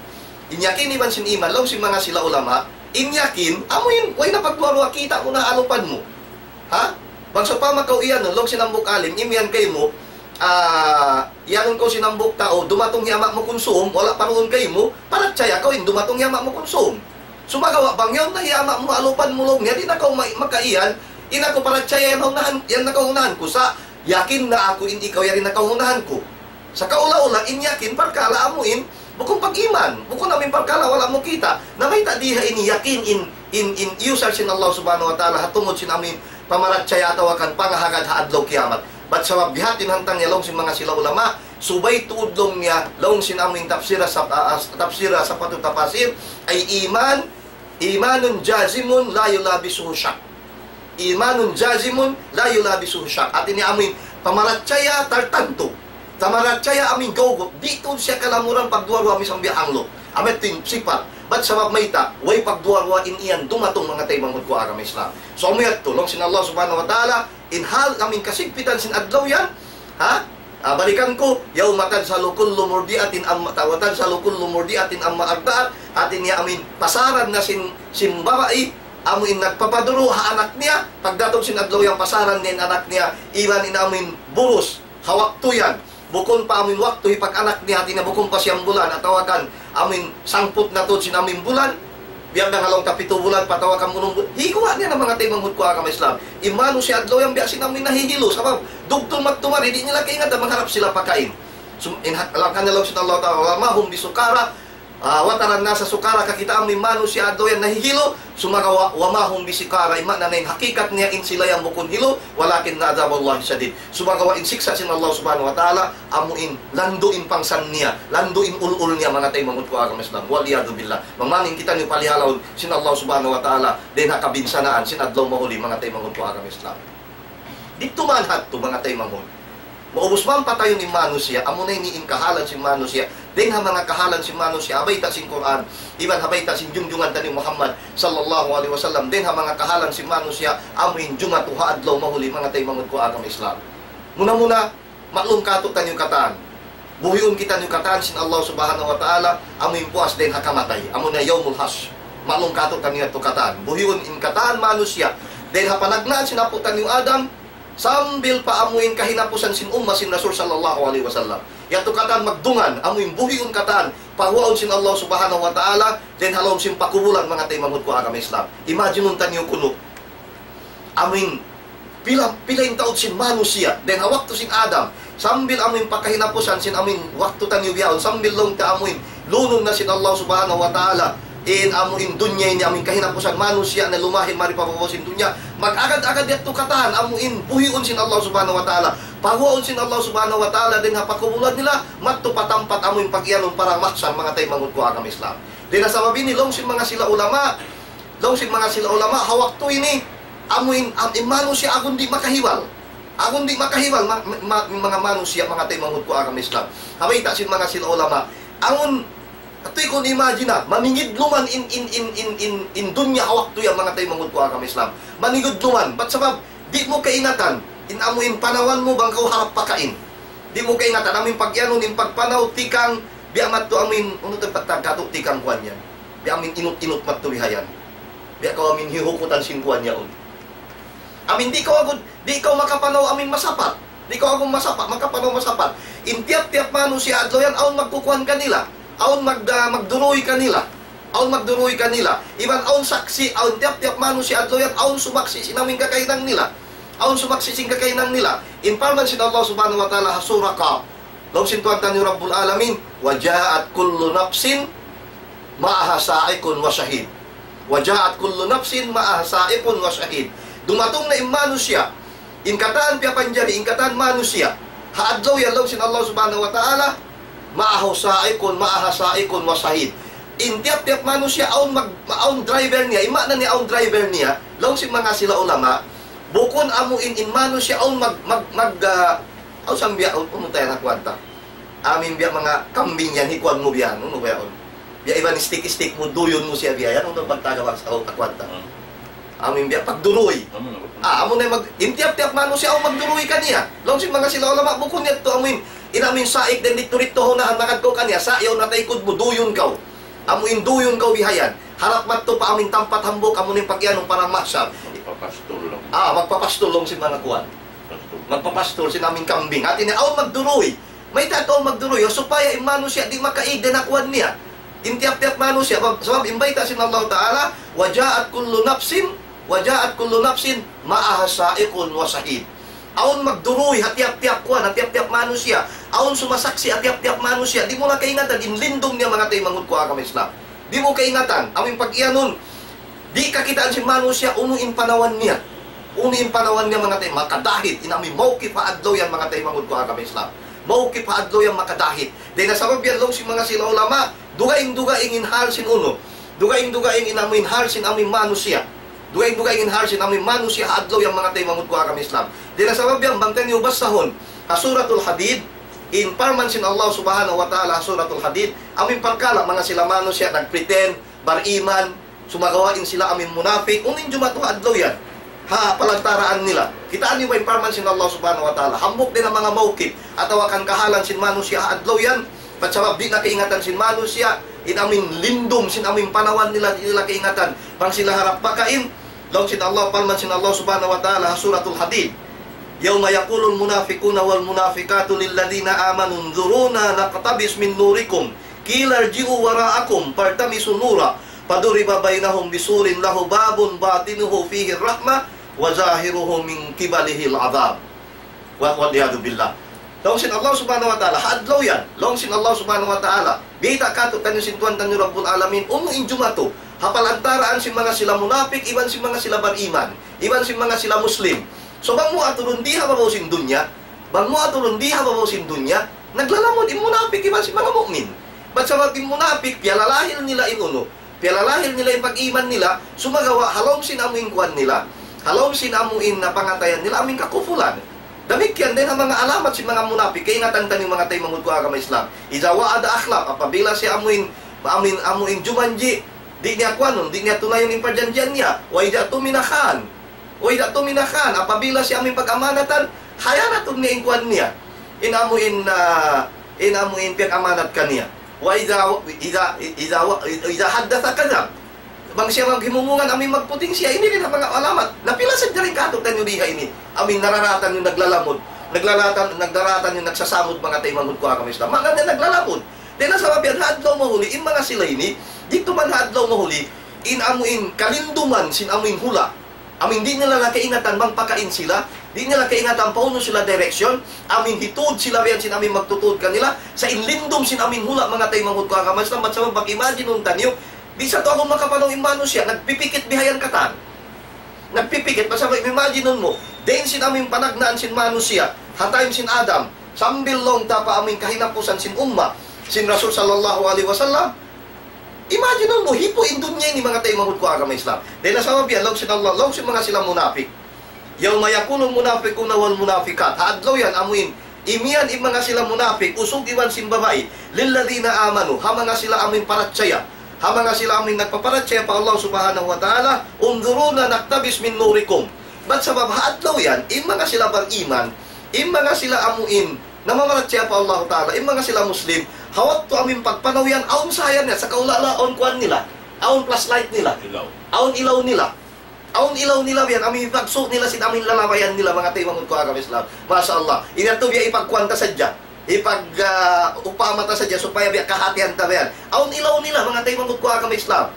in yakin iban sin iman, laung sin manga sila ulama, in yakin, amu in, way na pagduwa-ruwa kita' mu na ha alupan mu. Ha? Bang sawpama kaw iyanun, laung sin hambuuk alim, imiyan kaymu, ah, iyanun kaw sin hambuuk tau, dumatung hi ama' mu kunsum, wala' pa duun kaymu, parachaya kaw in dumatung hi ama' mu kunsum. Sumagawa' bang yaun na hi ama' mu ha alupan mu laung niya, di' na kaw ma-, makaiyan, in aku parachaya yan ha unahan, yan na kaw ha unahan ku, sa' yakin na aku in ikaw yari na kaw ha unahan ku. Sa' kaula-ula in yakin parkala' amu in, bukun pag-iman, bukun amu in parkala' wala' mu kita'. Na mayta' di' ha ini yakin in, in, in iyusal sin Allah Subhanahu wa Ta'ala, ha tungud sin amu in pamarachaya atawa kan pangahagad ha adlaw kiyamat. Bat sabab bihatin hantang niya laung sin manga sila ulama, subay tuud laung niya, laung sin amu in tafsir sa, ah, ah, tafsir sa patu tafasir, ay iman, imanun jazimun la yulabisuhu shak. Imanun jazimun la yulabisuhu shak. Hati niya amu in pamarachaya tartantu. Pamarachaya amu in gawgut. Di' tuud siya kalamuran pagduwa-ruwa misan biya' hanglu. Amu yadtu in sipat. Bat sabab mayta', way pagduwa-ruwa in yan dumatung manga taymanghud ku agama Islam. So, amu yadtu, laung sin Allah Subhanahu wa Ta'ala, in hal amu in kasigpitan sin adlaw yan, ha? Ah, balikan ku, يوم تذهل كل مرضعة عما، وتضع كل مرضعة عما أرضعت, hati niya amu in pasaran na sin, sin babai, amu in nagpapaduru' ha anak niya, pagdatung sin adlaw yan pasaran niya in anak niya, iban in amu in burus, ha waktu yan. Bukun pa amu in waktu hipag-anak niya, hati niya bukun pa siyam bulan, atawa kan amu in sangput na tuud sin amu in bulan, biya' na nga laung ta pitu bulan, pa atawa kan unum bulan. Higuwa' niya na manga taymanghud ku agama Islam. In manusiya' adlaw yan biya' sin amu in nahihilu, sabab dugtun magtumari, di' nila kaingatan, magharap sila pakain. Sum-, in ha-, laung kaniya laung sin Allah Ta'ala, وما هم بسكارى, ah, وترى الناس سكارى, kakitaan mu in manusiya' adlaw yan nahihilu, sumagawa', وما هم بسكارى, in maana niya in hakikat niya in sila yan bukun hilu, ولكن عذاب الله شديد. Sumagawa' in siksa' sin Allah Subhanahu wa Ta'ala, amu in landu' in pangsan niya, landu' in ul-ul niya, manga taymanghud ku agama Islam. والعياذ بالله. Mamaning kitaniyu palihalawun sin Allah Subhanahu wa Ta'ala, dayn ha kabinsanaan sin adlaw mahuli, manga taymanghud ku agama Islam. Didtu man hadtu, manga taymanghud. Maubus man patayun in manusiya', amu na ini in kahalan sin manusiya'. Dayn ha manga kahalan sin manusiya', ha bayta' sin Qur'an, iban ha bayta' sin junjungan taniyu Muhammad sallallahu alayhi wasallam. Dayn ha manga kahalan sin manusiya', amu in jumatu ha adlaw mahuli, manga taymanghud ku agama Islam. Muna-muna, maklum kātu'niyu katan. Buhiun kitaniyu katan sin Allah Subhanahu wa Ta'ala, amu in puas dayn ha kamatay. Amu na yawmul hashr. Maklum kātu'niyu yadtu katan. Buhiun in katan manusiya'. Dayn ha panagnaan sin apu' taniyu Adam, sambil pa amu in kahinapusan sin umma sin Rasul sallallahu alayhi wasallam. Yadtu katan magdungan, amu in buhiun katan, pahuwaun sin Allah Subhanahu wa Ta'ala, dayn ha lawm sin pakubulan, manga taymanghud ku agama Islam. Imagine-un taniyu kunu'. Amu in pila, pila in taud sin manusiya', dayn ha waktu sin Adam, sambil amu in pa kahinapusan sin amu in waktu taniyu bihaun, sambil laung ta amu in lunun na sin Allah Subhanahu wa Ta'ala, in amu in dunya ini, amu in kahinapusan manusiya' na lumahil mari pa babaw sin dunya, mag-agad-agad yadtu katan, amu in buhiun sin Allah Subhanahu wa Ta'ala, pahuwaun sin Allah Subhanahu wa Ta'ala, dayn ha pakubulan nila, madtu pa tampat amu in pag-iyanun parang mahsar, manga taymanghud ku agama Islam. Dayn ha sabab ini, laung sin manga sila ulama, laung sin manga sila ulama, ha waktu ini, amu in, am-, in manusiya' agun di' makahibal. Agun di' makahibal, ma-, ma-, manga manusiya', manga taymanghud ku agama Islam. Ha bayta' sin manga sila ulama. Amun, atuy kun imagine na, maningidlu man in, in, in, in, in, in dunya ha waktu yan, manga taymanghud ku agama Islam. Maningidlu man, bat sabab, di' mu kaingatan, in amu in panawan mu bang kaw harap pakain. Di' mu kaingatan, amu in pag-iyanun, in pagpanaw, tikang, biya' madtu amu in, unu to, pagtagkatu, tikang kuwan yan. Biya' amu in inut-inut madtu bihayan. Biya' kaw amu in hihukutan sin kuwan yaun. Amu in di' kaw agud, di' kaw makapanaw amu in masapat. Di' kaw agud masapat, makapanaw masapat. In tiyap-tiyap manusiya' adlaw yan, awn magkukuwan kanila. Awn mag-, ah, magduruy kanila. Awn magduruy kanila. Iban awn saksi', awn tiyap-tiyap manusiya' adlaw yan, awn sumaksi' sin amu in kakahinang nila. Awn sumaksi' sin kakahinang nila. In parman sin Allah Subhanahu wa Ta'ala ha Surah Qaf. Laung sin Tuhan taniyu Rabbul Alamin, وجاءت كل نفس معها سائق وشهيد. وجاءت كل نفس معها سائق وشهيد. Dumatung na in manusiya'. In katan piyapanjari, in katan manusiya'. Ha adlaw yan laung sin Allah Subhanahu wa Ta'ala, معه سائق، معها سائق وشهيد. In tiyap-tiyap manusiya' awn mag-, awn driver niya, in maana niya awn driver niya, laung sin manga sila ulama, bukun amu in, in manusiya' awn mag-, mag-, mag-, ah, awn sambiya', awn, awn tayo na kuwan ta. Amu in biya' manga kambing yan, hikuan mu biya', unu ba yaun? Biya' iban stick-stick mu, duyun mu siya biya' yan, unu pagtaga bang sa, oh, akuan ta. Hmm. Amu in biya' pagduruy. Amu na, ah, amu na mag-, in tiyap-tiyap manusiya', awn magduruy kaniya. Laung sin manga sila ulama, bukun yadtu, amu in, in amu in saik, dayn didtu-didtu ha unahan, magad kaw kaniya, sa' yaun na taykud mu, duyun kaw. Amu in duyun kaw bihayan. Harap madtu pa amu in tampat hambuuk, amu na in pag-iyanun parang mahsar. Magpapastul laung. Ah, magpapastul laung sin manga kuan. Pastul. Magpapastul sin amu in kambing. Hati niya, awn magduruy. Mayta' tuud magduruy, supaya in manusiya' di' makaig dayn ha kuwan niya. In tiyap-tiyap manusiya', sabab, sabab in bayta' sin Allah Ta'ala, وجاءت كل نفس، وجاءت كل نفس معها سائق وشهيد. Awn magduruy ha tiyap-tiyap kuwan, ha tiyap-tiyap manusiya'. Awn sumasaksi' ha tiyap-tiyap manusiya'. Di' mu na kaingatan in lindum niya, manga taymanghud ku ha agama Islam. Di' mu kaingatan, amu in pag-iyanun. Di' kakitaan sin manusiya', unu in panawan niya. Unu in panawan niya, manga tay-, makadahit. In amu in mawkif ha adlaw yan, manga taymanghud ku ha agama Islam. Mawkif ha adlaw yan makadahit. Dayn ha sabab yan, laung sin manga sila ulama, dugaing-dugaing in hal sin unu. Dugaing-dugaing in amu in hal sin amu in manusiya'. Dugaing-dugaing in hal sin amu in manusiya' ha adlaw yan, manga taymanghud ku ha agama Islam. Dayn ha sabab yan, bang taniyu basahun ha Suratul Hadid, in parman sin Allah Subhanahu wa Ta'ala ha Suratul Hadid, amu in parkala', manga sila manusiya' nagpretend, bariman, sumagawa' in sila amu in munapik, unu in jumatu ha adlaw yan. Ha palantaraan nila. Kitaa niyu ba in parman sin Allah Subhanahu wa Ta'ala? Hambuuk dayn ha manga mawkif, atawa kan kahalan sin manusiya' ha adlaw yan, bat sabab di' na kaingatan sin manusiya', in amu in lindum, sin amu in panawan nila, di' nila kaingatan. Bang sila harap pakain, laung sin Allah, parman sin Allah Subhanahu wa Ta'ala, ha Suratul Hadid. يوم يقول المنافقون والمنافقات للذين آمنوا انظرونا نقتبس من نوركم قيل ارجعوا وراءكم فالتمسوا نورا فضرب بينهم بسور له باب باطنه فيه الرحمة وظاهره من قبله العذاب. Wa-, والعياذ بالله. Laung sin Allah Subhanahu wa Ta'ala, ha adlaw yan. Laung sin Allah Subhanahu wa Ta'ala, biyayta' kātu'niyu sin Tuhan taniyu Rabbul Alamin, unu in jumatu ha palantaraan sin manga sila munapik, iban sin manga sila bariman, iban sin manga sila Muslim. So, bang mu aturun dii ha babaw sin dunya, bang mu aturun dii ha babaw sin dunya, naglalamud in munapik iban sin manga mu'min. Bat sabab in munapik, piyalalahil nila in unu, piyalalahil nila in pag-iman nila, sumagawa' ha lawm sin amu in kuwan nila, ha lawm sin amu in pangatayan nila, amu in kakufulan. Damikkiyan dayn ha manga alamat sin manga munapik, kaingatan taniyu, manga taymanghud ku ha agama Islam. إذا وعد أخلف, apabila siya amu in, amu in, amu in jumanji', di' niya kuwanun, di' niya tunayun in parjanjian niya. وإذا اؤتمن خان. وإذا اؤتمن خان, apabila siya amu in pag-amanatan, hayanatun niya in kuwan niya. In amu in, ah, in amu in piyag-amanat kaniya. وإذا، إذا، إذا، إذا حدث كذب. Bang siya maghimumungan, amu in magputing siya, ini dayn ha manga alamat. Na pila sadja in kātu'niyu dii ha ini. Amu in nararatan niyu naglalamud. Naglalatan, nagdaratan niyu nagsasamud, manga taymanghud ku ha agama Islam. Maana niya naglalamud. Dayn ha sabab yan, ha adlaw mahuli, in manga sila ini, didtu man ha adlaw mahuli, in amu in kalinduman sin amu in hula'. Amu in di' nila na kaingatan bang pakain sila, di' nila kaingatan pa unu sila direction, amu in hitud sila biya' sin amu in magtutud kanila, sa' in lindum sin amu in hula', manga taymanghud ku ha agama Islam, bat sabab pag-imagine-un taniyu, di' sa tuud makapanaw in manusiya', nagpipikit bihayan katan. Nagpipikit, bat sabab imagine-un mu, dayn sin amu in panagnaan sin manusiya', ha time sin Adam, sambil laung ta pa amu in kahinapusan sin umma, sin Rasul sallallahu alayhi wasallam, imagine-un mu, hipu' in dunya ini, manga taymanghud ku ha agama Islam. Dayn ha sabab yan, laung sin Allah, laung sin manga sila munapik. يوم يقول المنافقون والمنافقات. Ha adlaw yan, amu in, imiyan in manga sila munapik, usug iban sin babai, للذين آمنوا, ha manga sila amu in parachaya, ha manga sila amu in nagpaparachaya pa Allah Subhanahu wa Ta'ala, انظرونا نقتبس من نوركم. Bat sabab ha adlaw yan, in manga sila bariman, in manga sila amu in namamarachaya pa Allah Ta'ala, in manga sila Muslim, ha waktu amu in pagpanaw yan, awn sahaya nila, sa' kaula-ula awn kuwan nila, awn flashlight nila, ilaw, awn ilaw nila. Awn ilaw nila biya' yan, amu in pagsu' nila sin amu in lalabayan nila, manga taymanghud ku ha agama Islam. Masha Allah. Ini yadtu biya' ipagkuwan ta sadja. Ipag, ah, upama ta sadja supaya biya' kahatihan ta biya' yan. Awn ilaw nila, manga taymanghud ku ha agama Islam.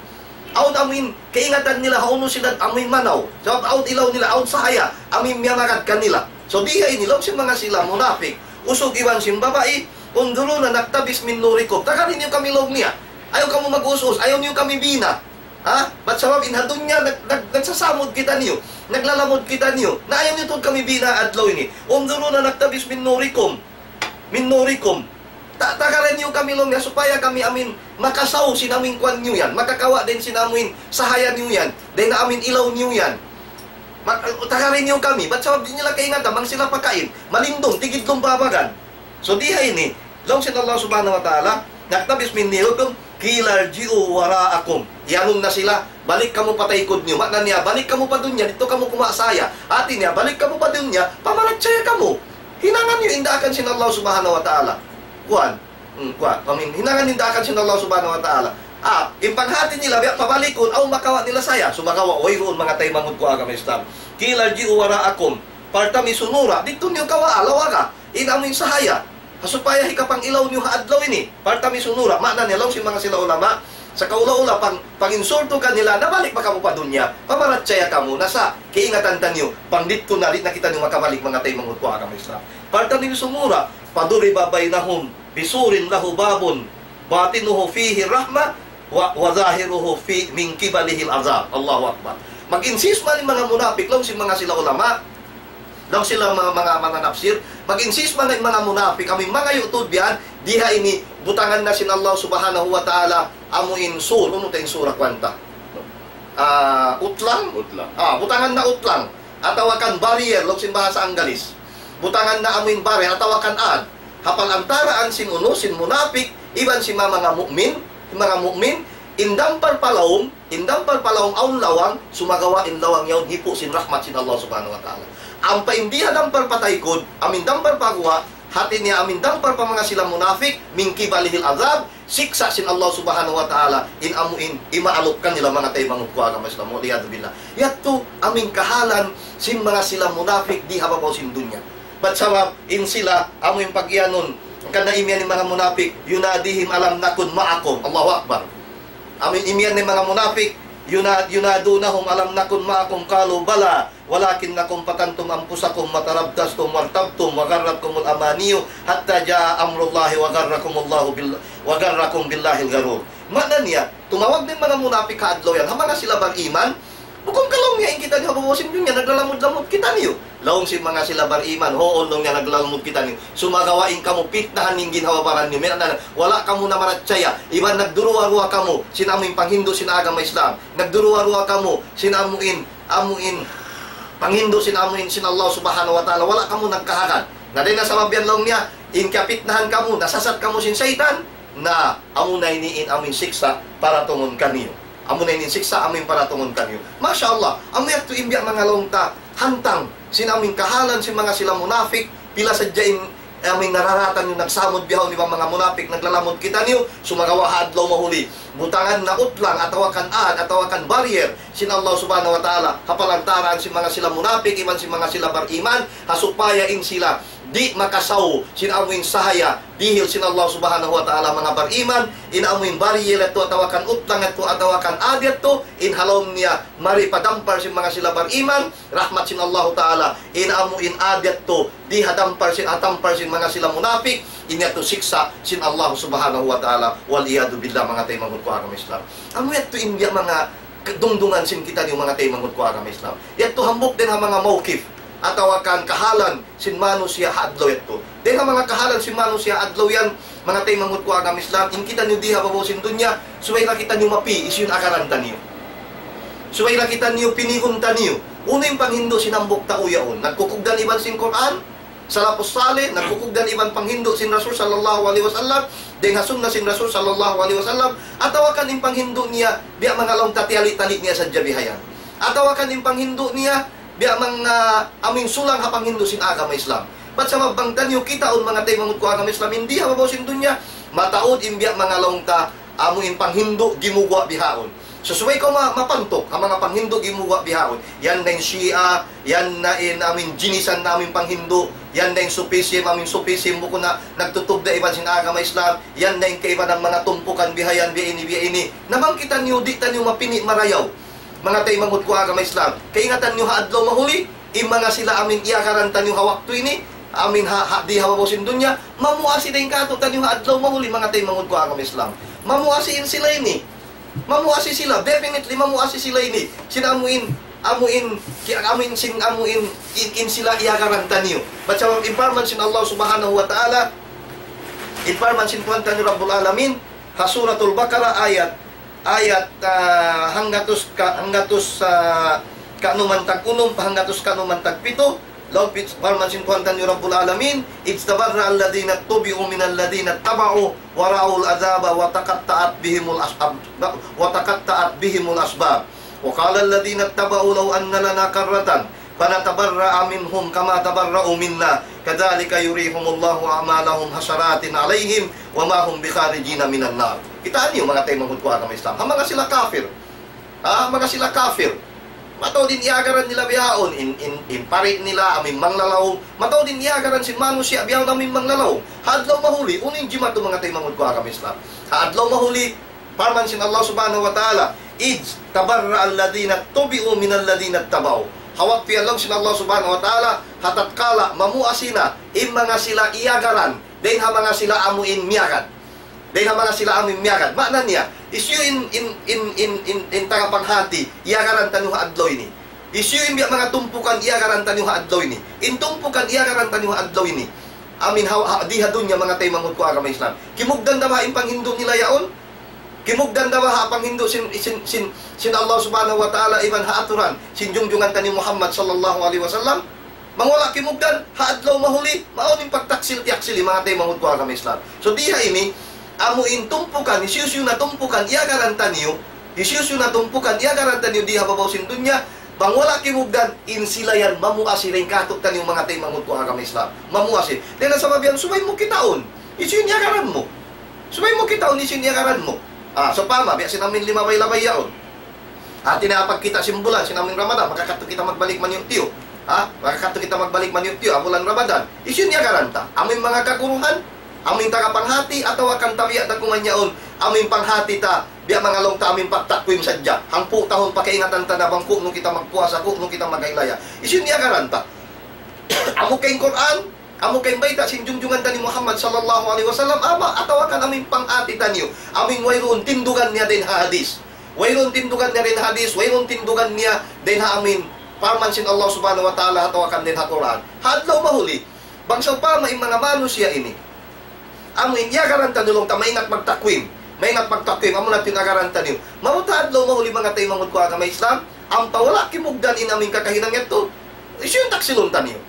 Awn amu in kaingatan nila, ha unu sila amu in manaw. Sabab awn ilaw nila, awn sahaya, amu in miyamagad kanila. So, dii ha ini, laung sin manga sila munapik, usug iban sin babai, انظرونا نقتبس من نوركم. Tagari niyu kami, laung niya. Ayaw kamu mag-us-us, ayaw niyu kami bina. Ha? Bat sabab in ha dunya, nag-, nag-, nagsasamud kitaniyu, naglalamud kitaniyu. Na ayaw niyu tuud kami bina adlaw ini. انظرونا نقتبس من نوركم. من نوركم. Ta-, tagari niyu kami, laung niya, supaya kami amu in makasaw sin amu in kuwan niyu yan. Makakawa' dayn sin amu in sahaya niyu yan. Dayn ha amu in ilaw niyu yan. Ma-, tagari niyu kami. Bat sabab di' nila kaingatan bang sila pakain, malindum, tigidlum babagan. So, dii ha ini, laung sin Allah Subhanahu wa Ta'ala, نقتبس من نوركم قيل ارجعوا وراءكم. Iyanun na sila, balik kamu pa taykud niyu. Maana niya, balik kamu pa dunya, didtu kamu kumawa' sahaya. Hati niya, balik kamu pa dunya, pamarachaya kamu. Hinangan niyu in daakan sin Allah Subhanahu wa Ta'ala. Kuwan. Hmm, kuwan. Amin. Hinangan in daakan sin Allah Subhanahu wa Ta'ala. Ah, in panghati nila, biya' pabalikun, awn makawa' nila sahaya. Sumagawa', wayruun, manga taymanghud ku ha agama Islam. قيل ارجعوا وراءكم فالتمسوا نورا. Didtu niyu kawaa, lawaga in amu in sahaya. Ha supaya hikapang-ilaw niyu ha adlaw ini. فالتمسوا نورا. Maana niya, laung sin manga sila ulama, Sa' kaula-ula, pang, panginsultu kanila, nabalik ba kamu pa dunya? Pamarachaya kamu, na sa', kaingatan taniyu, bang didtu na, di' na kitaniyu makabalik, manga taymanghud ku ha agama Islam. Parta niyu sumura, فضرب بينهم بسور له باب باطنه فيه الرحمة وظاهره في من قبله العذاب. Allahu Akbar. Mag-insist man in manga munapik, laung sin manga sila ulama, laung sila manga, manga, manga nafsir, mag-insist man in manga munapik, amu in manga yu'tud biyan, diha ini butangan na sin Allah Subhanahu wa Ta'ala, amu in sur, unu ta in sura kuwanta? Ah, utlang? Utlang. Ah, butangan na utlang. Atawa kan barrier, laung sin bahasa Anggalis. Butangan na amu in barrier, atawa kan ad. Ha palantaraan sin unu, sin munapik, iban sin manga mu'min, sin manga mu'min, in dampar pa lawm, in dampar pa lawm awn lawang, sumagawa' in lawang yaun hipu' sin rahmat sin Allah Subhanahu wa Ta'ala. Ampa in di ha dampar pa taykud, amu in dampar pa guwa', hati niya amu in dampar pa manga sila munapik, من قبله العذاب, siksa' sin Allah Subhanahu wa Ta'ala, in amu in imaalup kanila, manga taymanghud ku ha agama Islam, والعياذ بالله. Yadtu amu in kahalan sin manga sila munapik di ha babaw sin dunya. Bat sabab in sila, amu in pag-iyanun, hangkan na imiyan in manga munapik, يناديهم ألم نكن معكم. Allahu Akbar. Amu in imiyan in manga munapik, ينا-, ينادونهم ألم نكن معكم قالوا بلى ولكنكم فتنتم أنفسكم وتربصتم وارتبتم وغرتكم الأماني حتى جاء أمر الله وغركم الله بال-، وغركم بالله الغرور. Maana niya, tumawag in manga munapik ha adlaw yan, ha manga sila bar-iman, bukun ka, laung niya, in kitaniyu ha babaw sin dunya, naglalamud-lamud kitaniyu. Laung sin manga sila bar-iman, huun, laung niya, naglalamud kitaniyu. Sumagawa' in kamu pitnahan in ginhawa-baran niyu. Maana na, wala' kamu namarachaya. Iban nagduruwa-ruwa kamu sin amu in panghindu' sin agama Islam. Nagduruwa-ruwa kamu sin amu in, amu in panghindu' sin amu in sin Allah Subhanahu wa Ta'ala. Wala' kamu nagkahagad. Na dayn ha sabab yan, laung niya, in kapitnahan kamu, nasasat kamu sin saytan, na amu na ini in amu in siksa' paratungun kaniyu. Amu na ini in siksa', amu in paratungun kaniyu. Masha Allah, amu yadtu in biya' manga laung ta, hantang sin amu in kahalan sin manga sila munapik, pila sadja in amu in nararatan niyu, nagsamud bihaun iban manga munapik, naglalamud kitaniyu, sumagawa' ha adlaw mahuli, butangan na utlang, atawa kan ad, atawa kan barrier sin Allah Subhanahu wa Ta'ala, ha palantaraan sin manga sila munapik, iban sin manga sila bar-iman, ha supaya in sila di' makasaw sin amu in sahaya dihil sin Allah Subhanahu wa Ta'ala, manga bar-iman, in amu in barrier yadtu, atawa kan utlang yadtu, atawa kan ad yadtu, in ha lawm niya mari pa dampar sin manga sila bar-iman, rahmat sin Allahu Ta'ala, in amu in ad yadtu, di ha dampar sin, ha dampar sin manga sila munapik, in yadtu siksa' sin Allah Subhanahu wa Ta'ala, والعياذ بالله, manga taymanghud ku ha agama Islam. Amu yadtu in biya' manga kadungdungan sin kitaniyu, manga taymanghud ku ha agama Islam. Yadtu hambuuk dayn ha manga mawqif, atawa kan kahalan sin manusiya' ha adlaw yadtu. Dayn ha manga kahalan sin manusiya' ha adlaw yan, manga taymanghud ku ha agama Islam, in kitaniyu di ha babaw sin dunya, subay da kitaniyu mapi, hisiyu in agaran taniyu. Subay da kitaniyu pinigun taniyu. Unu in panghindu' sin hambuuk tau yaun? Nagkukugdan iban sin Qur'an, salafus salih, nagkukugdan iban panghindu' sin Rasul sallallahu alayhi wasallam, dayn ha sunna sin Rasul sallallahu alayhi wasallam, atawa kan in panghindu' niya, biya' manga laung ta tiyali-tali niya sadja bihayan. Atawa kan in panghindu' niya, biya' manga amu in sulang ha panghindu' sin agama Islam. Bat sabab bang taniyu kitaun, manga taymanghud ku ha agama Islam, in di ha babaw sin dunya, mataud in biya' manga laung ta, amu in panghindu' gimuwa' bihaun. So, subay kaw ma-, mapantuk ha manga panghindu' gimuwa' bihaun. Yan na in Shia, yan na in amu in jinisan na amu in panghindu', yan na in Sufism, amu in Sufism, bukun na nagtutugda' iban sin agama Islam, yan na in kaibanan manga tumpukan bihayan, biya' ini, biya' ini. Na bang kitaniyu, di' taniyu mapini' marayaw, manga taymanghud ku ha agama Islam. Kaingatan niyu ha adlaw mahuli, in manga sila amu in iyagaran taniyu ha waktu ini, amu in ha, ha, di ha babaw sin dunya, mamuasi dayn kātu'niyu ha adlaw mahuli, manga taymanghud ku ha agama Islam. Mamuasi in sila ini. Mamuasi sila, definitely mamuasi sila ini. Sin amu in, amu in, ki-, amu in, sin amu in, in, in sila iyagaran taniyu. Bat sabab in parman sin Allah Subhanahu wa Ta'ala, in parman sin Tuhan taniyu Rabbul Alamin, ha Suratul Baqarah ayat, ayat, ah, hanggatus ka, hanggatus, ah, kanuman tag-unum, pa hanggatus kanuman tagpitu, laung pit-, parman sin Tuhan taniyu Rabbul Alamin, إذ تبرأ الذين اتبعوا من الذين اتبعوا ورأوا العذاب وتقطعت بهم الأسباب، وتقطعت بهم الأسباب. وقال الذين اتبعوا لو أن لنا كرة فنتبرأ منهم كما تبرأوا منا كذلك يريهم الله أعمالهم حسرات عليهم وما هم بخارجين من النار. Kitaa niyu, manga taymanghud ku ha agama Islam. Ha manga sila kafir. Ha manga sila kafir. Mataud in iyagaran nila bihaun, in, in, in pari' nila, amu in manglalaung. Mataud in iyagaran sin manusiya' bihaun, amu in manglalaung. Ha adlaw mahuli, unu in jimatu, manga taymanghud ku ha agama Islam. Ha adlaw mahuli, Parman sin Allah Subhanahu wa Ta'ala, إذ تبرأ الذين اتبعوا من الذين اتبعوا. Ha waktu yan laung sin Allah Subhanahu wa Ta'ala, ha tatkala mamuas na in manga sila iyagaran, dayn ha manga sila amu in miyagad. Dayn ha manga sila amu in miyagad. Maana niya, hisiyu in, in, in, in, in, in tagapanghati, iyagaran taniyu ha adlaw ini. Hisiyu in biya' manga tumpukan iyagaran taniyu ha adlaw ini. In tumpukan iyagaran taniyu ha adlaw ini. Amu in ha, ha, di ha dunya manga taymanghud ku agama Islam. Kimugdan da ba in panghindu' nila yaun? Kimugdan da ba ha panghindu' sin, sin, sin, sin Allah Subhanahu wa Ta'ala iban ha aturan sin junjungan taniyu Muhammad sallallahu alayhi wasallam? Bang wala' kimugdan, ha adlaw mahuli, mawn in pagtaksil-tiaksil, manga taymanghud ku agama Islam. So, di ha ini, amu in tumpukan, hisiyu-siyu na tumpukan, iyagaran taniyu, hisiyu-siyu na tumpukan, iyagaran taniyu, di ha babaw sin dunya, bang wala' kimugdan, in sila yan, mamuas dayn kātu'niyu, manga taymanghud ku agama Islam. Mamuas. Dayn ha sabab yan, subay mu kitaun, hisiyu in iyagaran mu. Subay mu kitaun, hisiyu in iyagaran mu. Ah, sawpama, biya' sin amu in limabay-labay yaun. Hati niya pagkita' sin bulan, sin amu in Ramadan, makakadtu kita magbalik maniyu'-tiyu'. Ha? Makakadtu kita magbalik maniyu'-tiyu', ha bulan Ramadan. Hisiyu in iyagaran ta? Amu in manga kaguruhan, amu in tagapanghati, atawa kan tabiya' ta kuman yaun, amu in panghati ta, biya' manga laung ta amu in pagtakwim sadja. Hangpu' tahun pakaingatan ta na bang ku'nu kita magpuasa, ku'nu kita maghailaya. Hisiyu in iyagaran ta? Amu ka in Qur'an, amu ka in bayta' sin junjungan taniyu Muhammad sallallahu alayhi wasallam, ama, atawa kan amu in panghati taniyu, amu in wayruun tindugan niya dayn ha hadis. Wayruun tindugan niya dayn ha hadis, wayruun tindugan niya dayn ha amu in parman sin Allah Subhanahu wa Ta'ala, atawa kan dayn ha Qur'an. Ha adlaw mahuli, bang sawpama in manga manusiya' ini, amu in iyagaran taniyu laung ta maingat magtakwim, maingat magtakwim, amu na in iyagaran taniyu. Mawn ha adlaw mahuli, manga taymanghud ku agama Islam, ampa wala' kimugdan in amu in kakahinang yadtu, hisiyu in taksilun taniyu?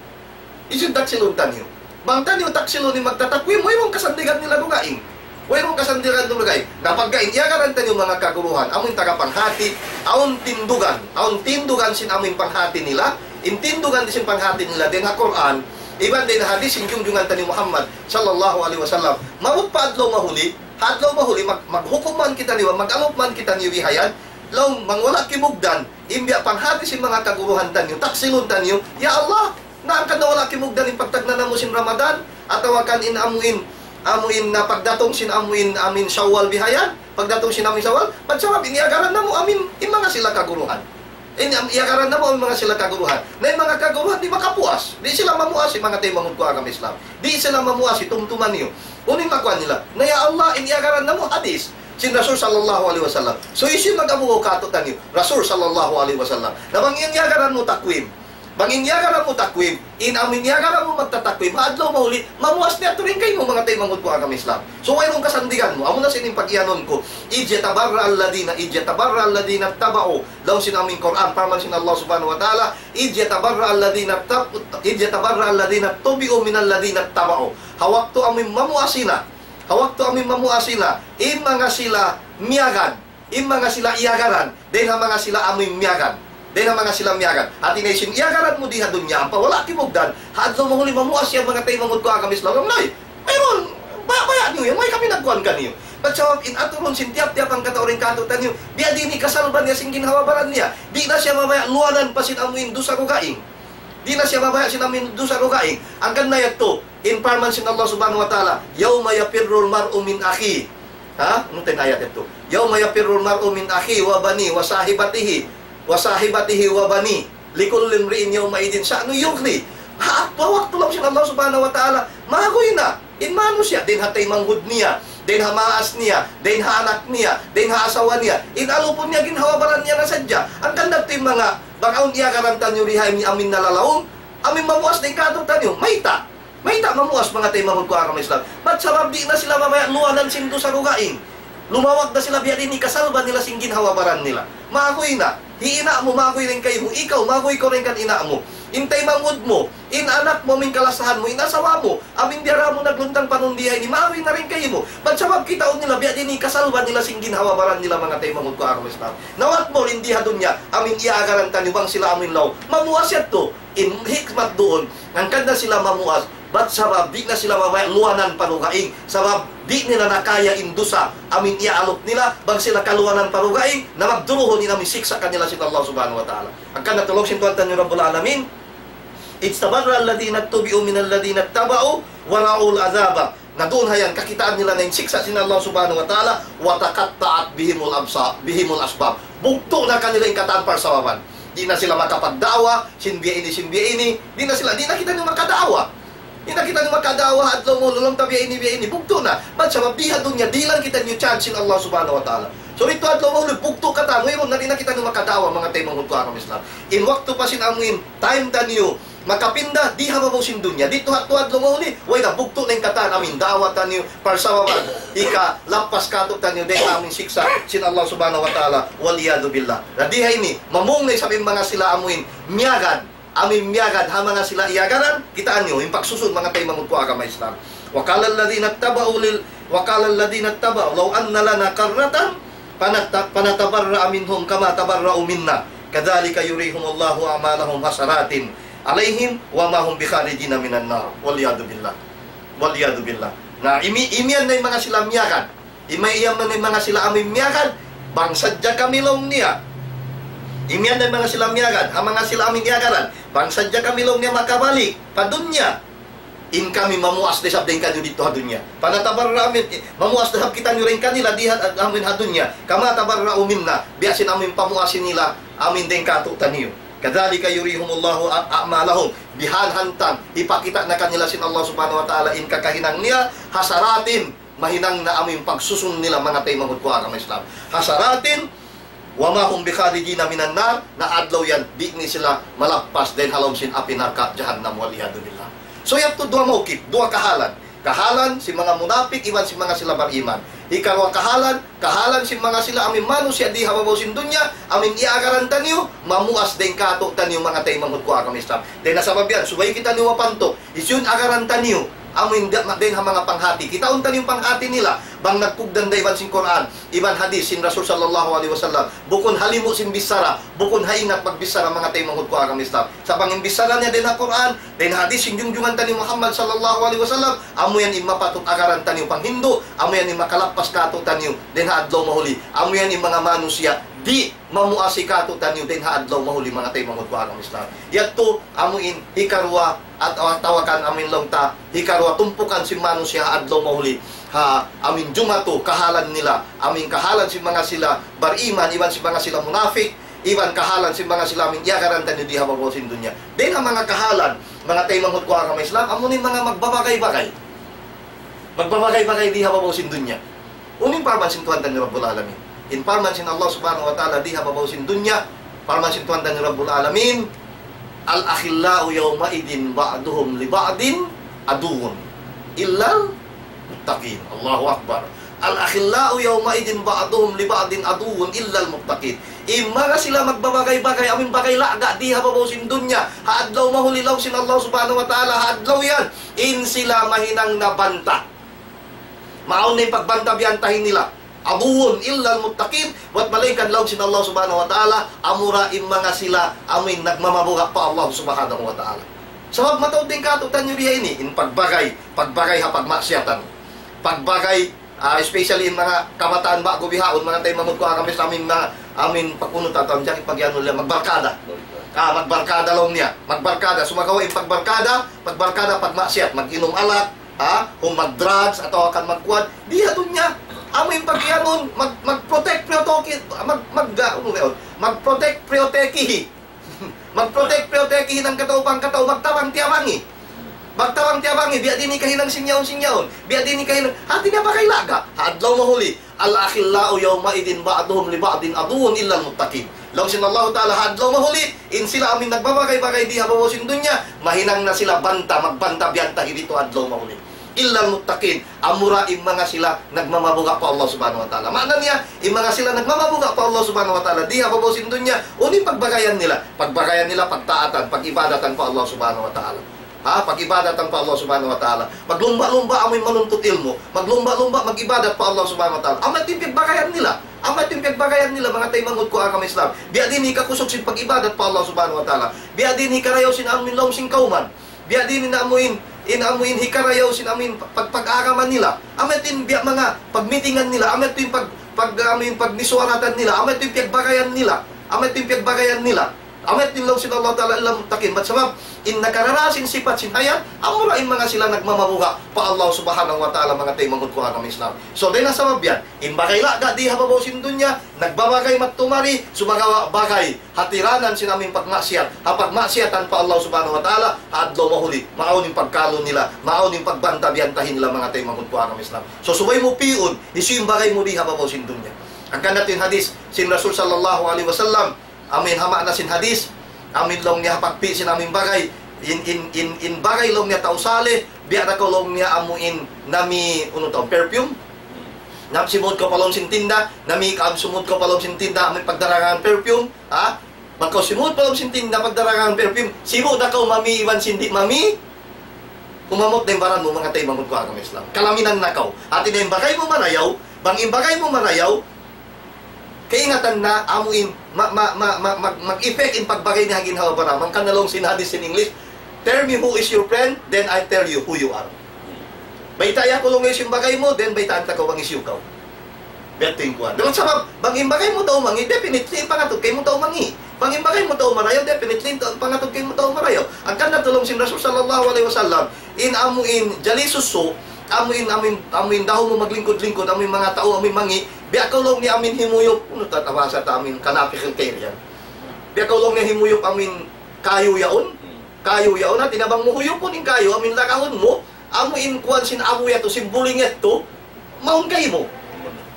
Hisiyu in taksilun taniyu? Bang taniyu taksilun in magtatakwim, wayruun kasandigan nila dugaing. Wayruun kasandigan nila dugaing. Na pagga in iyagaran taniyu manga kaguruhan, amu in tagapanghati, awn tindugan, awn tindugan sin amu in panghati nila, in tindugan sin panghati nila, dayn ha Qur'an, iban dayn ha hadis sin junjungan taniyu Muhammad sallallahu alayhi wasallam. Mawn pa adlaw mahuli, ha adlaw mahuli, mag-, maghukum man kitaniyu, mag-alup man kitaniyu bihayan, laung bang wala' kimugdan, in biya' panghati sin manga kaguruhan taniyu, taksilun taniyu, ya Allah, na hangkan na wala' kimugdan in pagtagna' namu' sin Ramadan, atawa kan in amu in, amu in na pagdatung sin amu in, amu in Shawwal bihayan, pagdatung sin amu in Shawwal, bat sabab in iyagaran namu' amu in, in manga sila kaguruhan. In, am, iyagaran namu' amu in manga sila kaguruhan. Na in manga kaguruhan di' makapuas. Di' sila mamuas, in manga taymanghud ku agama Islam. Di' sila mamuas, tumtuma niyu. Unu in makuha nila? Na ya Allah, in iyagaran namu' hadis sin Rasul sallallahu alayhi wasallam. So, hisiyu in mag-abugaw kātu'niyu? Rasul sallallahu alayhi wasallam. Na bang in iyagaran mu takwim, bang in iyagaran mu takwim, in amu in iyagaran mu magtatakwim, ha adlaw mahuli, mamuas niya tuud in kaymu, manga taymanghud ku agama Islam. So, wayruun kasandigan mu. Amu na sin in pag-iyanun ku. إذ يتبرأ الذين، إذ يتبرأ الذين اتبعوا. Laung sin amu in Qur'an, parman sin Allah Subhanahu wa Ta'ala, إذ يتبرأ الذين اتب-، إذ يتبرأ الذين اتبعوا من الذين اتبعوا. Ha waktu amu in mamuas na, ha waktu amu in mamuas na, in manga sila miyagad, in manga sila iyagaran, dayn ha manga sila amu in miyagad. Dayn ha manga sila miyagad. Hati niya hisiyu in iyagaran mu di ha dunya, ampa wala' kimugdan, ha adlaw mahuli mamuas yan, manga taymanghud ku agama Islam. Laung niya, wayruun, ba-, baya' niyu yan, way kami nagkuhan kaniyu. Bat sabab in aturun sin tiyap-tiyap hangkatau dayn kātu'niyu, biya' diin in kasalban niya sin ginhawa-baran niya. Di' na siya mabaya' luwanan pa sin amu in dusa dugaing. Di' na siya mabaya' sin amu in dusa dugaing. Hangkan na yadtu, in parman sin Allah Subhanahu wa Ta'ala, يوم يفر المرء من أخيه. Ha? Unu in ayat yadtu? يوم يفر المرء من أخيه وبنيه وصاحبته، وصاحبته وبنيه، لكل امرئ يومئذ شأن يغنيه. Ha, ha waktu laung sin Allah Subhanahu wa Ta'ala, maguy na in manusiya', dayn ha taymanghud niya, dayn ha maas niya, dayn ha anak niya, dayn ha asawa niya, in alupun niya, ginhawa-baran niya na sadja. Hangkan na yadtu in manga, bang awn iyagaran taniyu di ha ini amu in nalalaung, amu in mamuas dayn kātu'niyu, mayta'. Mayta' mamuas, manga taymanghud ku agama Islam? Bat sabab di' na sila mabaya' luwanan sin dusa dugaing. Lumawag na sila, biya' diin in kasalban nila sin ginhawa-baran nila. Maguy na. Hi ina' mu, maguy dayn kaymu. Ikaw, maguy kaw dayn kan ina' mu. In taymanghud mu, in anak mu, amu in kalasahan mu, in asawa mu, amu in diyara mu nagluntang panundihay ini, maguy na dayn kaymu. Bat sabab kitaun nila, biya' diin in kasalban nila sin ginhawa-baran nila, manga taymanghud ku agama Islam. Na what more in di ha dunya, amu in iyagaran taniyu bang sila amu in laung, mamuas yadtu. In hikmat duun, hangkan na sila mamuas, bat sabab di' na sila mabaya' luwanan pa dugaing, sabab di' nila na kaya in dusa amu in iyaalup nila, bang sila kaluwanan pa dugaing, na magduruhun in amu in siksa' kanila sin Allah Subhanahu wa Ta'ala. Hangkan na laung sin Tuhan taniyu Rabbul Alamin, إذ تبرأ الذين اتبعوا من الذين اتبعوا ورأوا العذاب. Na duun ha yan, kakitaan nila na in siksa' sin Allah Subhanahu wa Ta'ala, وتقطعت بهم الأبصار، بهم الأسباب. Bugtu' na kanila in katan parsababan. Di' na sila makapagda'wa, sin biya' ini, sin biya' ini. Di' na sila, di' na kitaniyu makada'wa. Di' na kitaniyu makada'wa, adlaw mahuli laung ta biya' ini, biya' ini. Bugtu' na. Bat sabab di ha dunya, dihilan kitaniyu chance sin Allah Subhanahu wa Ta'ala. So, didtu adlaw mahuli, bugtu' katan, wayruun na, di' na kitaniyu makada'wa, manga taymanghud ku agama Islam. In waktu pa sin amuin, time taniyu, makapinda, di ha babaw sin dunya. Didtu ha, didtu adlaw mahuli, way na, bugtu' na in katan, amuin da'wa taniyu, parsababan, hikalappas kātu'niyu dayn ha amuin siksa' sin Allah Subhanahu wa Ta'ala, والعياذ بالله. Na di ha ini, mamung na isab in manga sila amuin miyagad, amuin miyagad, ha manga sila iyagaran, kitaa niyu, in pagsusun manga taymanghud ku agama Islam. وقال الذين اتبعوا لل-، وقال الذين اتبعوا لو أن لنا كرة فنت-، فنتبرأ منهم كما تبرأوا منا كذلك يريهم الله أعمالهم حسرات عليهم وما هم بخارجين من النار. والعياذ بالله. والعياذ بالله. Na, imi-, imiyan na in manga sila miyagad. Imiyan na in manga sila amuin miyagad. Bang sadja kami laung niya. Imiyan na in manga sila miyagad. Ha manga sila amuin iyagaran. Bang sadja kami laung niya makabalik pa dunya. In kami mamuas da isab dayn kaniyu didtu ha dunya. فنتبرأ من، mamuas da isab kitaniyu dayn kanila di ha, amuin ha dunya. كما تبرأوا منا. Biya' sin amuin pamuas nila, amuin dayn kātu'niyu. كذلك يريهم الله أ-، أعمالهم. Bihan hantang, hipakita' na kanila sin Allah Subhanahu wa Ta'ala in kakahinang niya, حسرات, mahinang na amuin pagsusun nila manga taymanghud ku agama Islam. حسرات وما هم بخارجين من النار, na adlaw yan, di' na sila malappas dayn ha lawm sin api narka' jahannam, والعياذ بالله. So, yadtu duwa mawkif, duwa kahalan. Kahalan sin manga munapik, iban sin manga sila bariman. Hikaruwa kahalan, kahalan sin manga sila amuin manusiya' di ha babaw sin dunya, amuin iyagaran taniyu, mamuas dayn kātu'niyu manga taymanghud ku agama Islam. Dayn ha sabab yan, subay kitaniyu mapantu', hisiyu in agaran taniyu, amuin da-, ma-, dayn ha manga panghati. Kitaun taniyu in panghati nila, bang nagkugdan da iban sin Qur'an, iban hadith sin Rasul sallallahu alayhi wasallam. Bukun ha limu' sin bichara, bukun ha ingat magbichara manga taymanghud ku agama Islam. Sa' bang in bichara niya dayn ha Qur'an, dayn ha hadith sin junjungan taniyu Muhammad sallallahu alayhi wasallam, amu yan in mapatut agaran taniyu panghindu', amu yan in makalappas kātu'niyu dayn ha adlaw mahuli, amu yan in manga manusiya' di' mamuasi kātu'niyu dayn ha adlaw mahuli manga taymanghud ku agama Islam. Yadtu amu in hikaruwa atawa, atawa kan amuin laung ta, hikaruwa tumpukan sin manusiya' ha adlaw mahuli. Ha, amuin jumatu kahalan nila, amuin kahalan sin manga sila bariman, iban sin manga sila munapik, iban kahalan sin manga sila amuin iyagaran taniyu di ha babaw sin dunya. Dayn ha manga kahalan, manga taymanghud ku agama Islam, amu in manga magbabagay-bagay. Magbabagay-bagay di ha babaw sin dunya. Unu in parman sin Tuhan taniyu Rabbul Alamin? In parman sin Allah Subhanahu wa Ta'ala di ha babaw sin dunya, parman sin Tuhan taniyu Rabbul Alamin, الأخلاء يومئذ بعضهم لبعض عدو إلا المتقين. Allahu Akbar. الأخلاء يومئذ بعضهم لبعض عدو إلا المتقين. In manga sila magbabagay-bagay, amuin bagay la'ga' di ha babaw sin dunya, ha adlaw mahuli laung sin Allah Subhanahu wa Ta'ala, ha adlaw yan, in sila mahinang na banta. Maawn na in pagbanta-biyantahi nila. عدو إلا المتقين, buwat malayngkan laung sin Allah Subhanahu wa Ta'ala, amura in manga sila amuin nagmamabuga' pa Allah Subhanahu wa Ta'ala. Sabab mataud dayn kātu'niyu biya' ini, in pagbagay, pagbagay ha pagmaksiyatan. Pagbagay, ah, especially in manga kabataan ba'gu bihaun, manga taymanghud ku agama Islam, in manga, amuin pag-unu ta, tawag dyan, pag-anu nila, magbarkada. Ah, magbarkada laung niya. Magbarkada, sumagawa' in pagbarkada, pagbarkada, pagmaksiyat, mag-inum alak, ha? Kung mag-drugs atawa kan magkuwan, di ha dunya. Amu in pag-iyanun, mag-, mag-protect, protect, mag-, mag-, ah, unu na yun? Mag-protect, protectihi. Mag-protect, protectihi in katau pa in katau, magtabang tiyabangi. Magtabang tiyabangi, biya' diin in kahinang sin yaun, sin yaun. Biya' diin in kahinang, hati niya pa kay laga'. Ha adlaw mahuli, الأخلاء يومئذ بعضهم لبعض عدو إلا المتقين. Laung sin Allahu Ta'ala, ha adlaw mahuli, in sila amuin nagbabagay-bagay di ha babaw sin dunya, mahinang na sila banta, magbanta-biyantahi didtu adlaw mahuli. إلا المتقين, amura in manga sila nagmamabuga' pa Allah Subhanahu wa Ta'ala. Maana niya, in manga sila nagmamabuga' pa Allah Subhanahu wa Ta'ala di ha babaw sin dunya, unu in pagbagayan nila? Pagbagayan nila pagtaatan, pag-ibadatan pa Allah Subhanahu wa Ta'ala. Ha, pag-ibadatan pa Allah Subhanahu wa Ta'ala. Maglumba'-lumba' amuin manuntut ilmu'. Maglumba'-lumba' mag-ibadat pa Allah Subhanahu wa Ta'ala. Amu yadtu in piyagbagayan nila. Amu yadtu in piyagbagayan nila, manga taymanghud ku agama Islam. Biya' diin in hikakusug sin pag-ibadat pa Allah Subhanahu wa Ta'ala. Biya' diin in hikarayaw sin amuin lawm sin kawman. Biya' diin in amuin, in amuin hikarayaw sin amuin pag-, pag-agama nila. Amu yadtu in biya' manga pagmitingan nila. Amu yadtu in pag-, pag-, amuin pagmisuwaratan nila. Amu yadtu in piyagbagayan nila. Amu yadtu in piyagbagayan nila. Amu yadtu in laung sin Allah Ta'ala إلا المتقين. Bat sabab, in nakarara sin sipat sin hayat, amura in manga sila nagmamabuga' pa Allah Subhanahu wa Ta'ala, manga taymanghud ku ha agama Islam. So, dayn ha sabab yan, in bagay lagda' di ha babaw sin dunya, nagbabagay madtu mari, sumagawa' bagay, hatiranan sin amu in pagmaksiyat, ha pagmaksiyatan pa Allah Subhanahu wa Ta'ala, ha adlaw mahuli, maawn in pagkalu nila, maawn in pagbanta-biyantahi nila, manga taymanghud ku ha agama Islam. So, subay mu pi'un, hisiyu in bagay mu di ha babaw sin dunya. Hangkan natu' in hadith, sin Rasul sallallahu alayhi wasallam, amu in ha ma'na sin hadith, amu in laung niya ha pagpi' sin amu in bagay, in, in, in, in bagay laung niya tau salih, biya' da kaw laung niya amu in nami, unu tau, perfume. Na, simud kaw pa lawm sin tinda, nami ka, simud kaw pa lawm sin tinda, amu in pagdarangan perfume, ha? Bang kaw simud pa lawm sin tinda, pagdarangan perfume, sibu' da kaw mami iban sin di' mami, humamut na in baran mu, manga taymanghud ku ha agama Islam. Kalaminan na kaw. Hati niya in bagay mu marayaw, bang in bagay mu marayaw, kaingatan na, amu in, ma, ma, ma, ma, mag, mag-effect in pagbagay niya ha ginhawa-baran. Hangkan na laung sin hadith sin English, "Tell me who is your friend, then I tell you who you are." Baytai aku laung niya hisiyu in bagay mu, then baytaan ta kaw bang hisiyu kaw. Biya' ha yan in kuwan. Dayn ha sabab, bang in bagay mu tau mangi', definitely, in pangatud kaymu tau mangi'. Bang in bagay mu tau marayaw, definitely, in tau, pangatud kaymu tau marayaw. Hangkan natu' laung sin Rasul sallallahu alayhi wasallam, in amu in, جليس السوء, amu in, amu in, amu in dahun mu maglingkud-lingkud, amu in manga tau, amu in mangi', biya' kaw laung niya amu in himuyup, unu ta, ta bahasa ta amu in, كنافخ الطير yan. Biya' kaw laung niya himuyup amu in kayu yaun, kayu yaun, hati niya bang mu huyupun in kayu, amu in lakahun mu, amu in kuwan sin amu yadtu, sin buling yadtu, mawn kaymu.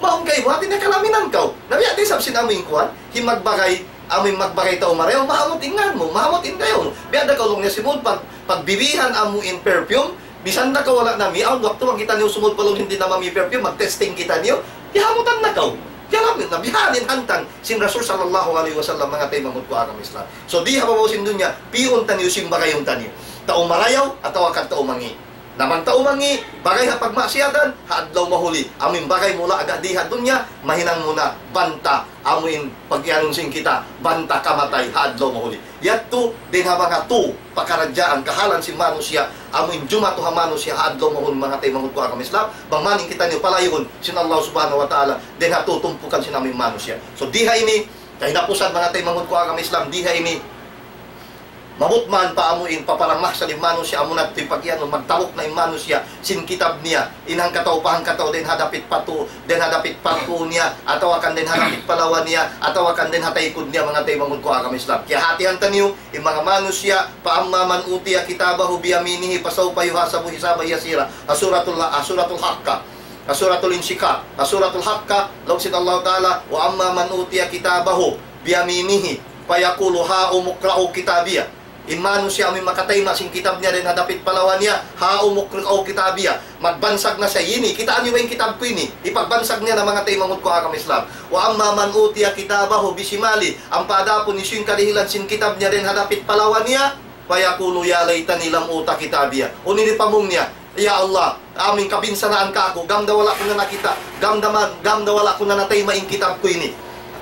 Mawn kaymu, hati niya kalaminan kaw. Na biya' da isab sin amu in kuwan, in magbagay, amu in magbagay tau marayaw, mahamut in ngan mu, mahamut in dayaw mu. Biya' da kaw laung niya simud, pag, pagbibihan amu in perfume, misan da kaw wala' nami, awn waktu bang kitaniyu sumud pa lawm sin tinda mami perfume, mag-testing kitaniyu, piyahamutan na kaw. Kiyalamin na, biya' ha yan in hantang sin Rasul sallallahu alayhi wasallam, manga taymanghud ku ha agama Islam. So, di ha babaw sin dunya, pi'un taniyu sin bagayun taniyu. Tau marayaw, atawa kan tau mangi'. Na bang tau mangi', bagay ha pagmaksiyatan, ha adlaw mahuli. Amu in bagay mu lagda' di ha dunya, mahinang mu na banta, amu in pag-iyanun sin kita, banta kamatay, ha adlaw mahuli. Yadtu, dayn ha manga tu, pakaradjaan, kahalan sin manusiya', amu in jumatu ha manusiya', ha adlaw mahuli, manga taymanghud ku ha agama Islam, bang man in kitaniyu palayuun, sin Allah Subhanahu wa Ta'ala, dayn ha tu tumpukan sin amu in manusiya'. So, di ha ini, kahinapusan, manga taymanghud ku ha agama Islam, di ha ini, mabutman pa amu in pa padang mahsar in manusiya', amu na in pag-iyanun, magtabuk na in manusiya', sin kitab niya, in hangkatau pa hangkatau, dayn ha dapit pa tu, dayn ha dapit pa tu niya, atawa kan dayn ha dapit pa lawa niya, atawa kan dayn ha taykud niya, manga taymanghud ku ha agama Islam. Kiyahatihan taniyu, in manga manusiya', فأما من أوتي كتابه بيمينه فسوف يحاسب حسابا يسيرا. Ha Suratul, ha Suratul Haqqah. Ha Suratul Inshiqaq. Ha Suratul Haqqah, laung sin Allah Ta'ala, وأما من أوتي كتابه بيمينه فيقول هاؤم اقرءوا كتابيه. In manusiya' amu in makatayma' sin kitab niya dayn ha dapit pa lawa niya, هاؤم اقرءوا كتابيه. Magbansag na siya ini, kitaa niyu ba in kitab ku ini? Hipagbansag niya na, manga taymanghud ku ha agama Islam. وأما من أوتي كتابه بشماله, ampa adapun hisiyu in kadihilan sin kitab niya dayn ha dapit pa lawa niya, فيقول يا ليتني لم أوت كتابيه. Unu in hipamung niya? Ya Allah, amu in kabinsanaan kaku', gam da wala' ku na nakita', gam da man, gam da wala' ku na natayma' in kitab ku ini.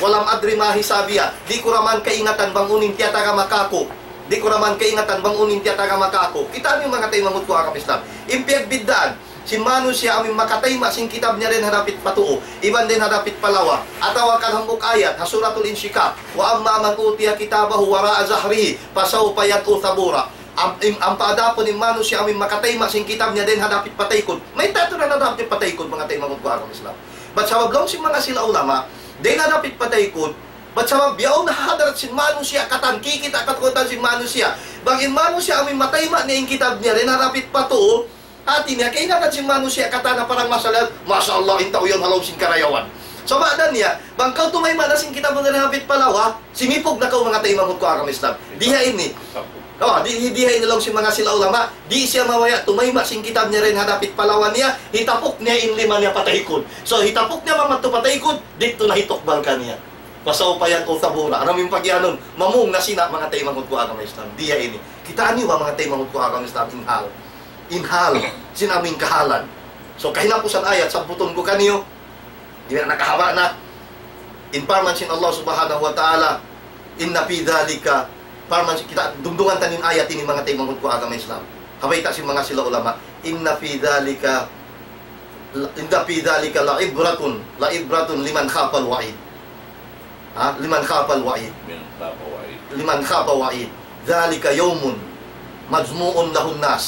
ولم أدر ما حسابيه, di' ku da man kaingatan bang unu in tiyatagama kaku'. Di' ku da man kaingatan bang unu in tiyatagama kaku'. Kitaa niyu, manga taymanghud ku ha agama Islam. In piyagbiddaan, sin manusiya' amu in makatayma' sin kitab niya dayn ha dapit pa tuu, iban dayn ha dapit pa lawa. Atawa kan hambuuk ayat, ha Suratul Inshiqaq, وأما من أوتي كتابه وراء ظهره فسوف يدعو ثبورا. Am-, im-, ampa adapun in manusiya' amu in makatayma' sin kitab niya dayn ha dapit pa taykud. Mayta' tuud dayn ha dapit pa taykud, manga taymanghud ku ha agama Islam? Bat sabab laung sin manga sila ulama, dayn ha dapit pa taykud, bat sabab yaun ha hadarat sin manusiya' katan, kikita' katan sin manusiya'. Bang in manusiya' amu in matayma' niya in kitab niya dayn ha dapit pa tuu, hati niya, kaingatan sin manusiya' katan ha padang mahsar, "Masha Allah, in tau yaun ha lawm sin karayawan." So, maana niya, bang kaw tumayma' na sin kitab mu dayn ha dapit pa lawa, simipug na kaw, manga taymanghud ku ha agama Islam. Di ha ini. Oh, di, di, di ha ini laung sin manga sila ulama, di' siya mabaya' tumayma' sin kitab niya dayn ha dapit pa lawa niya, hitapuk niya in lima niya pa taykud. So, hitapuk niya mamadtu pa taykud, didtu na hitukbal kaniya. فسوف يدعو ثبورا. Amu in pag-iyanun, mamung na sila, manga taymanghud ku ha agama Islam. Di ha ini. Kitaa niyu ba, manga taymanghud ku ha agama Islam, in hal. In hal. Sin amu in kahalan. So, kahinapusan ayat, sabbutun ku kaniyu, di' na nakahaba' na. In parman sin Allah Subhanahu wa Ta'ala, إن في ذلك, parman sin kita, dungdungan ta in ayat ini, manga taymanghud ku ha agama Islam. Ha bayta' sin manga sila ulama, إن في ذلك إن في ذلك لعبرة، لعبرة لمن خاف الوعيد. Ha? لمن خاف الوعيد. لمن خاف الوعيد. لمن خاف وعيد. ذلك يوم مجموع له الناس.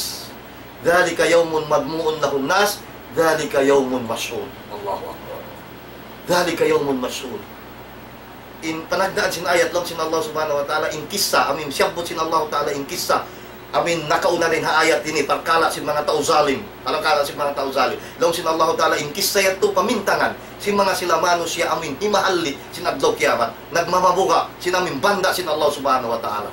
ذلك يوم مجموع له الناس. ذلك يوم مشهود. الله أكبر. ذلك يوم مشهود. In panagnaan sin ayat, laung sin Allah Subhanahu wa Ta'ala, in kissa, amu in siyabbut sin Allah Ta'ala, in kissa, amu in nakauna dayn ha ayat ini, parkala' sin manga tau zalim, parkala' sin manga tau zalim. Laung sin Allah Ta'ala, in kissa yadtu pamintangan sin manga sila manusiya' amu in himahalli' sin adlaw kiyamat, nagmamabuga' sin amu in banda' sin Allah Subhanahu wa Ta'ala.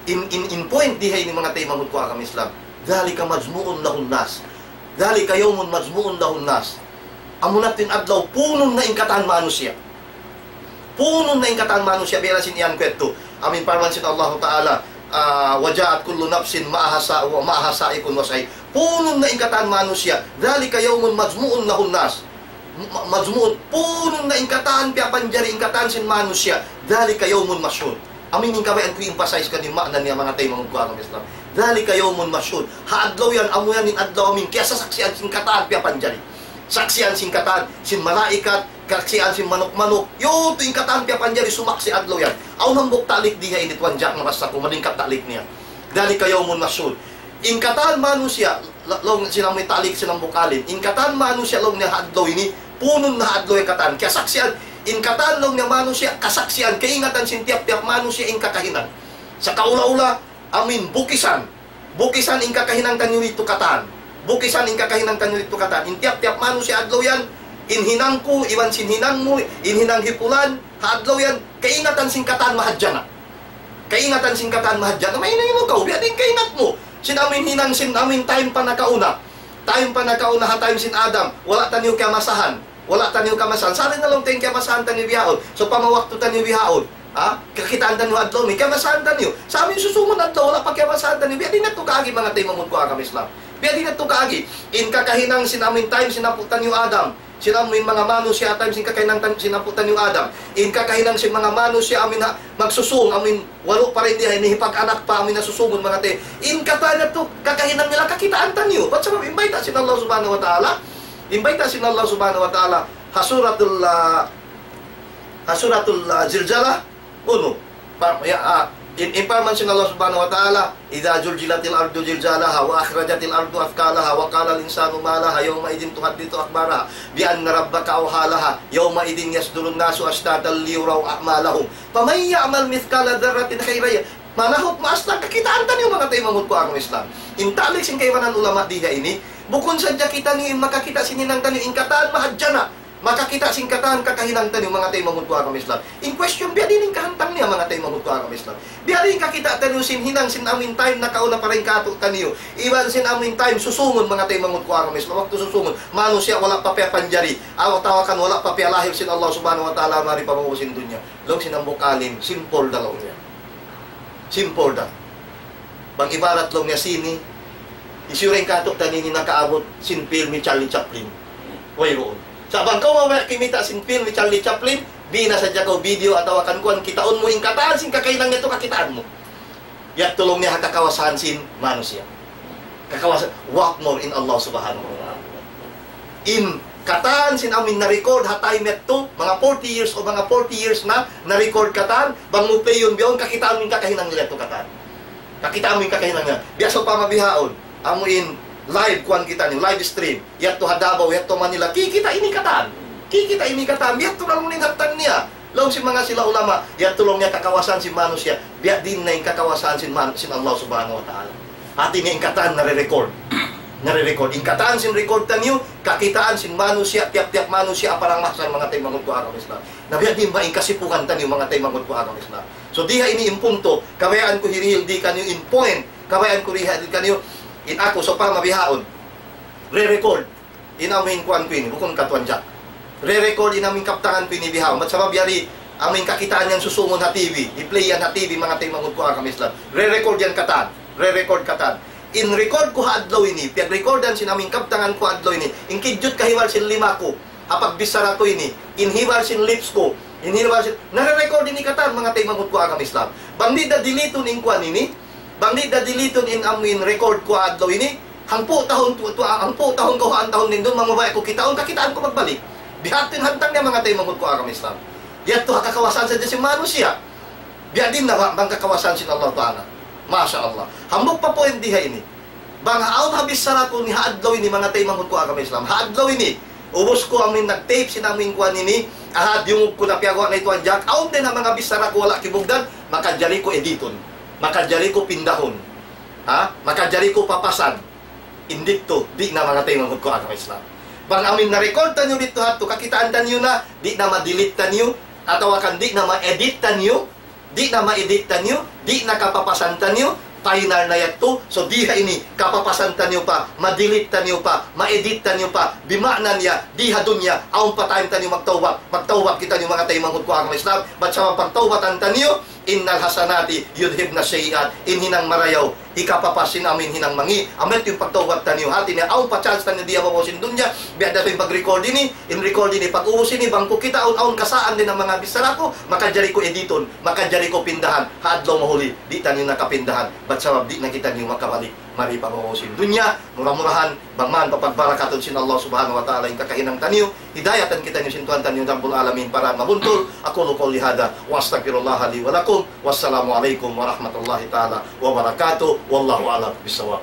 In, in, in point di ha ini, manga taymanghud ku agama Islam. ذلك مجموع له الناس. ذلك يوم مجموع له الناس. Amuna in adlaw, punun na in katan manusiya'. Punun na in katan manusiya', biya' na sin iyan ku yadtu. Amu in parman sin Allahu Ta'ala, ah, وجاءت كل نفس معها سا-، معها سائق وشهيد. Punun na in katan manusiya'. ذلك يوم مجموع له الناس. Ma-, majmu', punun na in katan piyapanjari, in katan sin manusiya'. ذلك يوم مشهود. Amu ini in kabayaan ku emphasize kaniyu in maana niya, manga taymanghud ku agama Islam. ذلك يوم مشهود. Ha adlaw yan, amu yan in adlaw amu in kiyasasaksian sin katan piyapanjari. Saksian sin katan, sin malaikat, saksian sin manuk-manuk. Yadtu in katan piyapanjari sumaksi' adlaw yan. Awn hambuuk ta'liq di ha ini, Tuan Jack, mabassa ku, malingkat ta'liq niya. ذلك يوم مشهود. In katan manusiya', la-, laung sin amu in ta'liq sin hambuuk alim. In katan manusiya', laung niya, ha adlaw ini, punun na ha adlaw yan katan. Kiyasaksian, in katan, laung niya, manusiya', kasaksian, kaingatan sin tiyap-tiyap manusiya' in kakahinang. Sa' kaula-ula, amu in bukisan. Bukisan in kakahinang taniyu didtu katan. Bukisan in kakahinang taniyu didtu katan. In tiyap-tiyap manusiya' adlaw yan, in hinang ku, iban sin hinang mu, in hinang hi pulan, ha adlaw yan, kaingatan sin katan mahadjana'. Kaingatan sin katan mahadjana'. Mahinang-hinang kaw, biya' diin kaingat mu. Sin amu in hinang sin amu in time pa nakauna. Time pa nakauna ha time sin Adam. Wala' taniyu kiyamasahan. Wala' taniyu kamasahan. Sa' di' na laung ta in kiyamasahan taniyu bihaun. Sawpama waktu taniyu bihaun. Ha? Kakitaan taniyu adlaw, may kiyamasahan taniyu. Sa' amu in susungun adlaw, wala' pa kiyamasahan taniyu. Biya' diin yadtu kaagi, manga taymanghud ku agama Islam. Biya' diin yadtu kaagi. In kakahinang sin amu in time sin apu' taniyu Adam. Sin amu in manga manusiya' time sin kakahinang tan-, sin apu' taniyu Adam. In kakahinang sin manga manusiya' amu in ha-, magsusung, amu in walu' pa dayn di ha ini, hipag-anak pa, amu in nasusungun, manga te. In katan yadtu, kakahinang nila kakitaan taniyu. Bat sabab in bayta' sin Allah Subhanahu wa Ta'ala, in bayta' sin Allah Subhanahu wa Ta'ala, ha suratul, ah, ha suratul, ah, Zilzalah, unu, pa-, ya, ah, in, in parman sin Allah Subhanahu wa Ta'ala, إذا زلزلت الأرض زلزالها وأخرجت الأرض أثقالها وقال الإنسان ما لها يومئذ تحدث أخبارها بأن ربك أوحى لها يومئذ يصدر الناس أشتاتا ليروا أعمالهم فمن يعمل مثقال ذرة خيرا ي-، manahut maas na kakitaan taniyu, manga taymanghud ku agama Islam. In ta'liq sin kaibanan ulama di ha ini, bukun sadja kitaniyu in makakita' sin hinang taniyu, in katan mahadjana'. Makakita' sin katan kakahinang taniyu, manga taymanghud ku agama Islam. In question, biya' diin in kahantang niya, manga taymanghud ku agama Islam. Biya' diin in kakita' taniyu sin hinang sin amu in time nakauna pa dayn kātu'niyu. Iban sin amu in time susungun, manga taymanghud ku agama Islam. Waktu susungun, manusiya' wala' pa piyapanjari. Atawa kan wala' pa piyalahil sin Allah Subhanahu wa Ta'ala mari pa bawbaw sin dunya. Laung sin hambuuk alim, simple da laung niya. Simple da. Bang ibarat laung niya sini, hisiyu in kātu'niyu ini nakaabut sin film ni Charlie Chaplin? Wayruun. Sa' bang kaw mabaya' kimita' sin film ni Charlie Chaplin, bina sadja kaw video atawa kan kuwan, kitaun mu in katan sin kakahinang yadtu, kakitaan mu. Yadtu laung niya ha kakawasahan sin manusiya'. Kakawasahan, what more in Allah Subhanahu wa Ta'ala. In katan sin amu in na-record ha time yadtu, manga forty years o manga forty years na, na-record katan, bang mu play-un bihaun, kakitaan mu in kakahinang nila yadtu katan. Kakitaan mu in kakahinang nila. Biya' sawpama bihaun, amu in live kuwan kitaniyu, live stream. Yadtu ha Davao, yadtu Manila, kikita' ini katan. Kikita' ini katan, yadtu laung in hantang niya. Laung sin manga sila ulama, yadtu laung niya kakawasahan sin manusiya', biya' diin na in kakawasahan sin man-, sin Allah Subhanahu wa Ta'ala. Hati niya in katan nare-record. Nare-record. In katan sin record taniyu, kakitaan sin manusiya', tiyap-tiyap manusiya', ha padang mahsar, manga taymanghud ku agama Islam. Na biya' diin ba in kasipugan taniyu, manga taymanghud ku agama Islam. So, di ha ini in punto, kabayaan ku hirihil di kaniyu in point, kabayaan ku hirihil di kaniyu in aku, sawpama bihaun. Re-record. In amu in kuwan ku ini, bukun katuan jack. Re-record in amu in kabtangan ku ini bihaun. Bat sabab yari, amu in kakitaan yan susungun ha T V. I-play yan ha T V, manga taymanghud ku agama Islam. Re-record yan katan. Re-record katan. In record ku ha adlaw ini, piyag-recordan sin amu in kabtangan ku ha adlaw ini. In kijut kahiwal sin lima ku. Ha pagbichara ku ini. In hiwal sin lips ku. In hiwal sin, nare-record ini katan, manga taymanghud ku agama Islam. Bang di' da delete-un in kuwan ini, bang di' da delete-un in amu in record ku ha adlaw ini, hangpu' tahun tu, tu, hangpu' tahun kaw ha antahun nindun, mabaya' ku kitaun, kakitaan ku magbalik. Biya' hādtu in hantang niya, manga taymanghud ku agama Islam. Yadtu ha kakawasahan sadja sin manusiya'. Biya' diin na ba, bang kakawasan sin Allah Ta'ala. Masha Allah. Hambuuk pa point di ha ini. Bang awn ha bichara ku ini ha adlaw ini, manga taymanghud ku agama Islam. Ha adlaw ini, ubus ku amuin nag-tape sin amuin kuwan ini, aha, diyungug ku na piyaguwa' na itu anjak. Awn dayn ha manga bichara ku wala' kibugdan, makajari ku editun. Makajari ku pindahun. Ha? Makajari ku papasan. Indidtu, di' na, manga taymanghud ku agama Islam. Bang amuin na-record taniyu didtu ha yadtu, kakitaan taniyu na, di' na ma-delete taniyu, atawa kan di' na ma-edit taniyu, di' na ma-edit taniyu, di' na kapapasan taniyu, final na yadtu. So, di ha ini, kapapasan taniyu pa, ma-delete taniyu pa, ma-edit taniyu pa, bima'na niya, di ha dunya, awn pa time taniyu magtawbat, magtawbat kitaniyu, manga taymanghud ku agama Islam, bat sabab pagtawbatan taniyu, إن الحسنات يذهبن السيئات. In hinang marayaw, hikapapas sin amuin hinang mangi'. Amu yadtu in pagtawbat taniyu. Hati niya, awn pa chance taniyu di ha babaw sin dunya. Biya' da isab in pag-record ini, in record ini, pag-ubus ini, bang ku kita' awn, awn kasaan dayn ha manga bichara ku, makajari ku editun, makajari ku pindahan. Ha adlaw mahuli, di' taniyu na kapindahan. Bat sabab di' na kitaniyu makabalik mari pa babaw sin dunya. Mura-murahan, bang man papagbarakatun sin Allah Subhanahu wa Ta'ala in kakahinang taniyu, hidayatan kitaniyu sin Tuhan taniyu Rabbul Alamin para mabuntul. أقول قولي هذا وأستغفر الله لي ولكم. والسلام عليكم ورحمة الله تعالى وبركاته. والله أعلم بالصواب.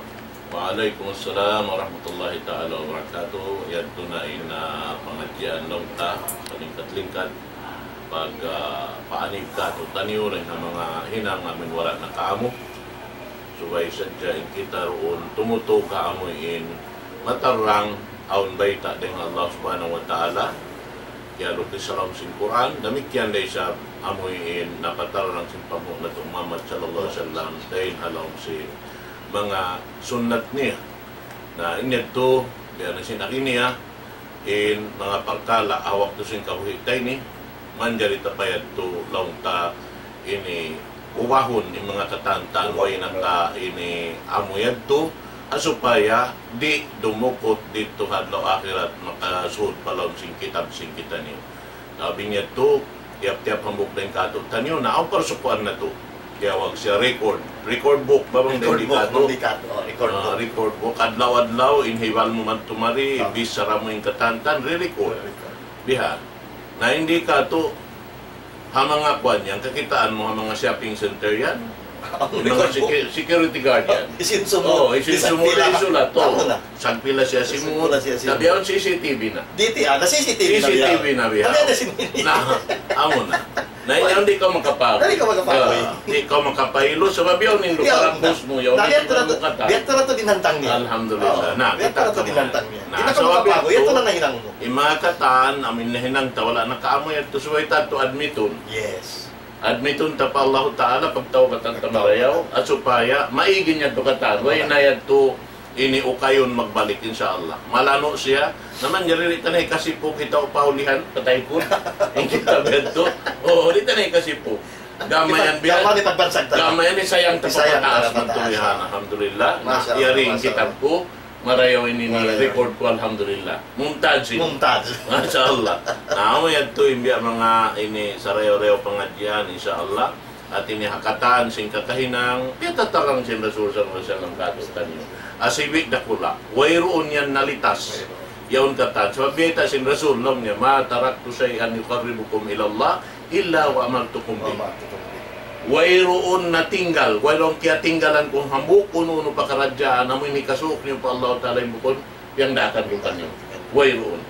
Wa alaykum assalam warahmatullahi ta'ala wabarakatuh. Yadtu na in, ah, pangadjian laung ta, salingkat-lingkat. Pag, ah, paanib kātu'niyu dayn ha manga hinang amuin wala' nakaamu. Subay sadja in kita duun tumutug ha amuin matarrang awn bayta' dayn ha Allah Subhanahu wa Ta'ala. Kiyalukis ha lawm sin Qur'an, damikkiyan da isab amuin napatarrang sin panghu' natu' Muhammad sallallahu alayhi wasallam, dayn ha lawm sin manga sunnat niya. Na, in yadtu, biya' na sin agi niya, in manga parkala' ha waktu sin kabuhi' ta ini, manjari ta pa yadtu laung ta ini ubahun in manga katantan, way na ta ini amu yadtu, ha supaya di' dumukut didtu ha adlaw akhirat, makasuud pa lawm sin kitab sin kitaniyu. Labi niya tu, tiyap-tiyap hambuuk dayn kātu'niyu, na awn parsukuan natu'. Tiyawag siya record. Record book, ba bang dayn kātu'? Record book, bang dayn kātu'. Oh, record book. Ah, record book. Adlaw-adlaw, in hibal mu madtu mari, ah, bichara mu in katantan, re-record. Re-record. Biha'. Na in di kātu', ha manga kuwan yan, kakitaan mu, ha manga shopping center yan. Amu in manga record book. Secu-, security guard yan. Oh, isin sumu-, oh, isin sumu-, isin sulat, oh. Amu na. Sagpila siya simud. Sagpila siya simud. Tabi awn C C T V na. Di' ti, ah, na C C T V na biya'. C C T V na biya'. Tabi awn na sin-, na, amu na. Na, yan di' kaw makapaguy. Di' kaw makapaguy. Ah, di' kaw makapailu. Sabab yaun in lupa na, post mu, yaun na, in lupa na mu katan. Biya' tu na tu dinantang niya. Alhamdulillah. Oh, na, biya' tu na tu dinantang niya. Na, di' na kaw makapaguy. Yaun tu na nahinang mu. In manga katan, amu in nahinang ta, wala' nakaamu yadtu, subay ta tu admitun. Yes. Admitun ta pa Allahu Ta'ala, pagtawbatan ta marayaw, ha supaya maig in yadtu katan. Way na yadtu ini ukayun magbalik, insya Allah. Malanu' siya, na manjari di' ta na hikasipu kita upahulihan, patay ku. In kita yadtu. Oo, di' ta na hikasipu. Gama yan biya'. Gama yan, isayang ta pa pataas, alhamdulillah. Masha Allah, yari in kitab ku. Marayaw ini, ini record ku, alhamdulillah. Mumtaz ini. Mumtaz. Masha Allah. Na, amu yadtu in biya' manga ini sarayaw-rayaw pangadjian, insya Allah. At ini ha katan sin kakahinang, piyatatarang sin Rasul sallallahu alayhi wasallam kātu'niyu. Asibi' dakula'. Wayruun yan nalitas. Yaun katan. Sabab biyayta' sin Rasul, laung niya, ما تركت شيئا يقربكم إلى الله إلا وأمرتكم به. Wayruun natinggal, wayruun kiyatinggalan ku hambuuk unu-unu pakaradjaan, amu in hikasuuk niyu pa Allah Ta'ala in bukun, piyangdaakan ku kaniyu. Wayruun.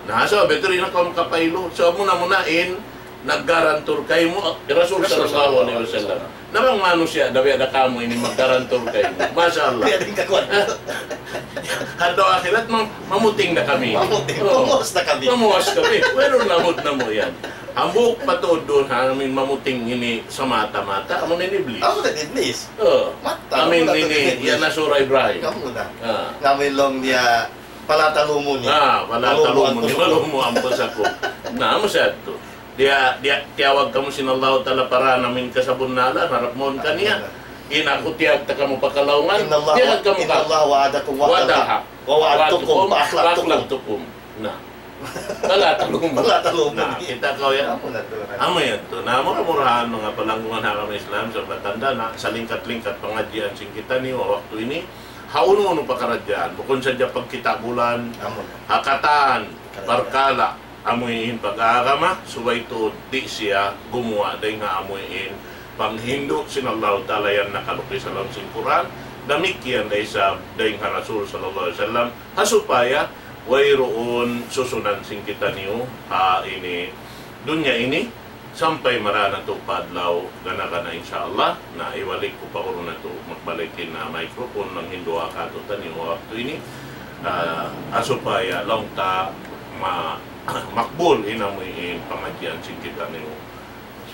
Na, so, betul, di' na kaw makapailu. So, muna-muna in, naggarantur kaymu, Rasul sallallahu alayhi wasallam. Na bang manusiya', da biya' da kamu ini maggarantur kaymu. Masha Allah. Biya' da in kakuan. Ha adlaw akhirat, mam-, mamuting da kami. Mamuting. Oo. Mamuwas da kami. Mamuwas kami. Wayruun lamud namu' yan. Hambuuk pa tuud duun, ha, amin mamuting ini sa mata-mata, amu na in Iblis. Amu na in Iblis. Oo. Mata, amu na in ini, yan na Surah Ibrahim. Amu na. Ah. Amu in laung niya, فلا تلوموني. Ah, فلا تلوموني ولوموا أنفسكم. Na, amu sa yadtu. Diya, diya, tiyawag kamu sin Allahu Ta'ala para na amin kasabunnalan, harap mawn kaniya. Amu na. In aku tiyawag ta kamu pa kalaungan, إن الله, tiyawag kamu إن الله وعدكم وعد الحق ووعدتكم فأخلفتكم. Na. Fala talumun. Fala talumun. Na, kita' kaw yan. Amu na tu. Amu yadtu. Na, mura-murahan, manga palanggungan ha agama Islam, sa' patanda na, salingkat-lingkat pangadjian sin kitaniyu, ha waktu ini, ha unu-unu pakaradjaan. Bukun sadja pagkita' bulan, amu na, ha katan, pakaradjaan, parkala', amuin pag-agama, subay tuud di' siya gumuwa' dayn ha amuin panghindu' sin Allahu Ta'ala yan nakalukis ha lawm sin Qur'an, damikkiyan da isab dayn ha Rasul sallallahu alayhi wasallam, ha supaya wayruun susunan sin kitaniyu ha ini dunya ini, sampay mara natu' pa adlaw gana-gana, insya Allah. Na, ibalik ku pa guru natu', magbalik in, ah, microphone, manghindu' kātu'niyu ha waktu ini. Ah, ha supaya laung ta ma-, makbul in amuin pangadjian sin kitaniyu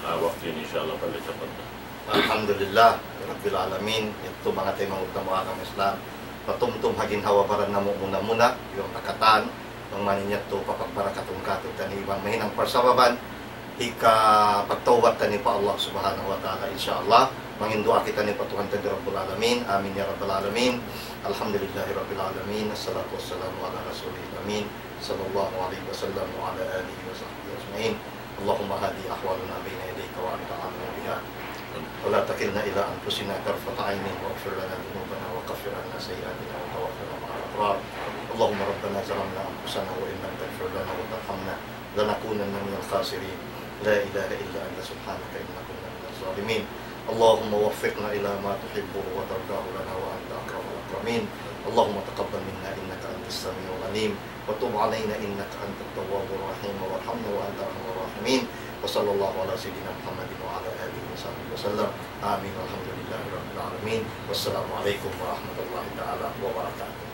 ha waktu ini, insya Allah, balik sa pagka. Alhamdulillah, Rabbil Alamin, yadtu manga taymanghud namu' ha agama Islam. Patumtum ha ginhawa-baran namu' muna-muna, yan ha katan, bang man in yadtu papagbarakatun kātu'niyu iban mahinang parsababan, hikapagtawbat taniyu pa Allah Subhanahu wa Ta'ala, insya Allah. Mangin duwaa kitaniyu pa Tuhan taniyu Rabbul Alamin. Amin ya Rabbal Alamin. Alhamdulillahi Rabbil Alamin. Assalatu wassalamu ala Rasulil Amin. Sallallahu alayhi wasallam wa ala alihi wa sahbihi ajma'in. اللهم هذه أحوالنا بين يديك وأنت أعلم بها. ولا تكلنا إلى أنفسنا طرفة عين واغفر لنا ذنوبنا وكفر عنا سيئاتنا وتوفنا مع الأبرار. اللهم ربنا ظلمنا أنفسنا وإن لم تغفر لنا وترحمنا لنكونن من الخاسرين. لا إله إلا أنت سبحانك إنا كنا من الظالمين. اللهم وفقنا إلى ما تحبه وترضاه لنا وأنت أكرم الأكرمين. اللهم تقبل منا إنك أنت السميع العليم وتب علينا إنك أنت التواب الرحيم وارحمنا وأنت أرحم الراحمين. وصلى الله على سيدنا محمد وعلى آله وصحبه وسلم. آمين. والحمد لله رب العالمين. والسلام عليكم ورحمة الله تعالى وبركاته.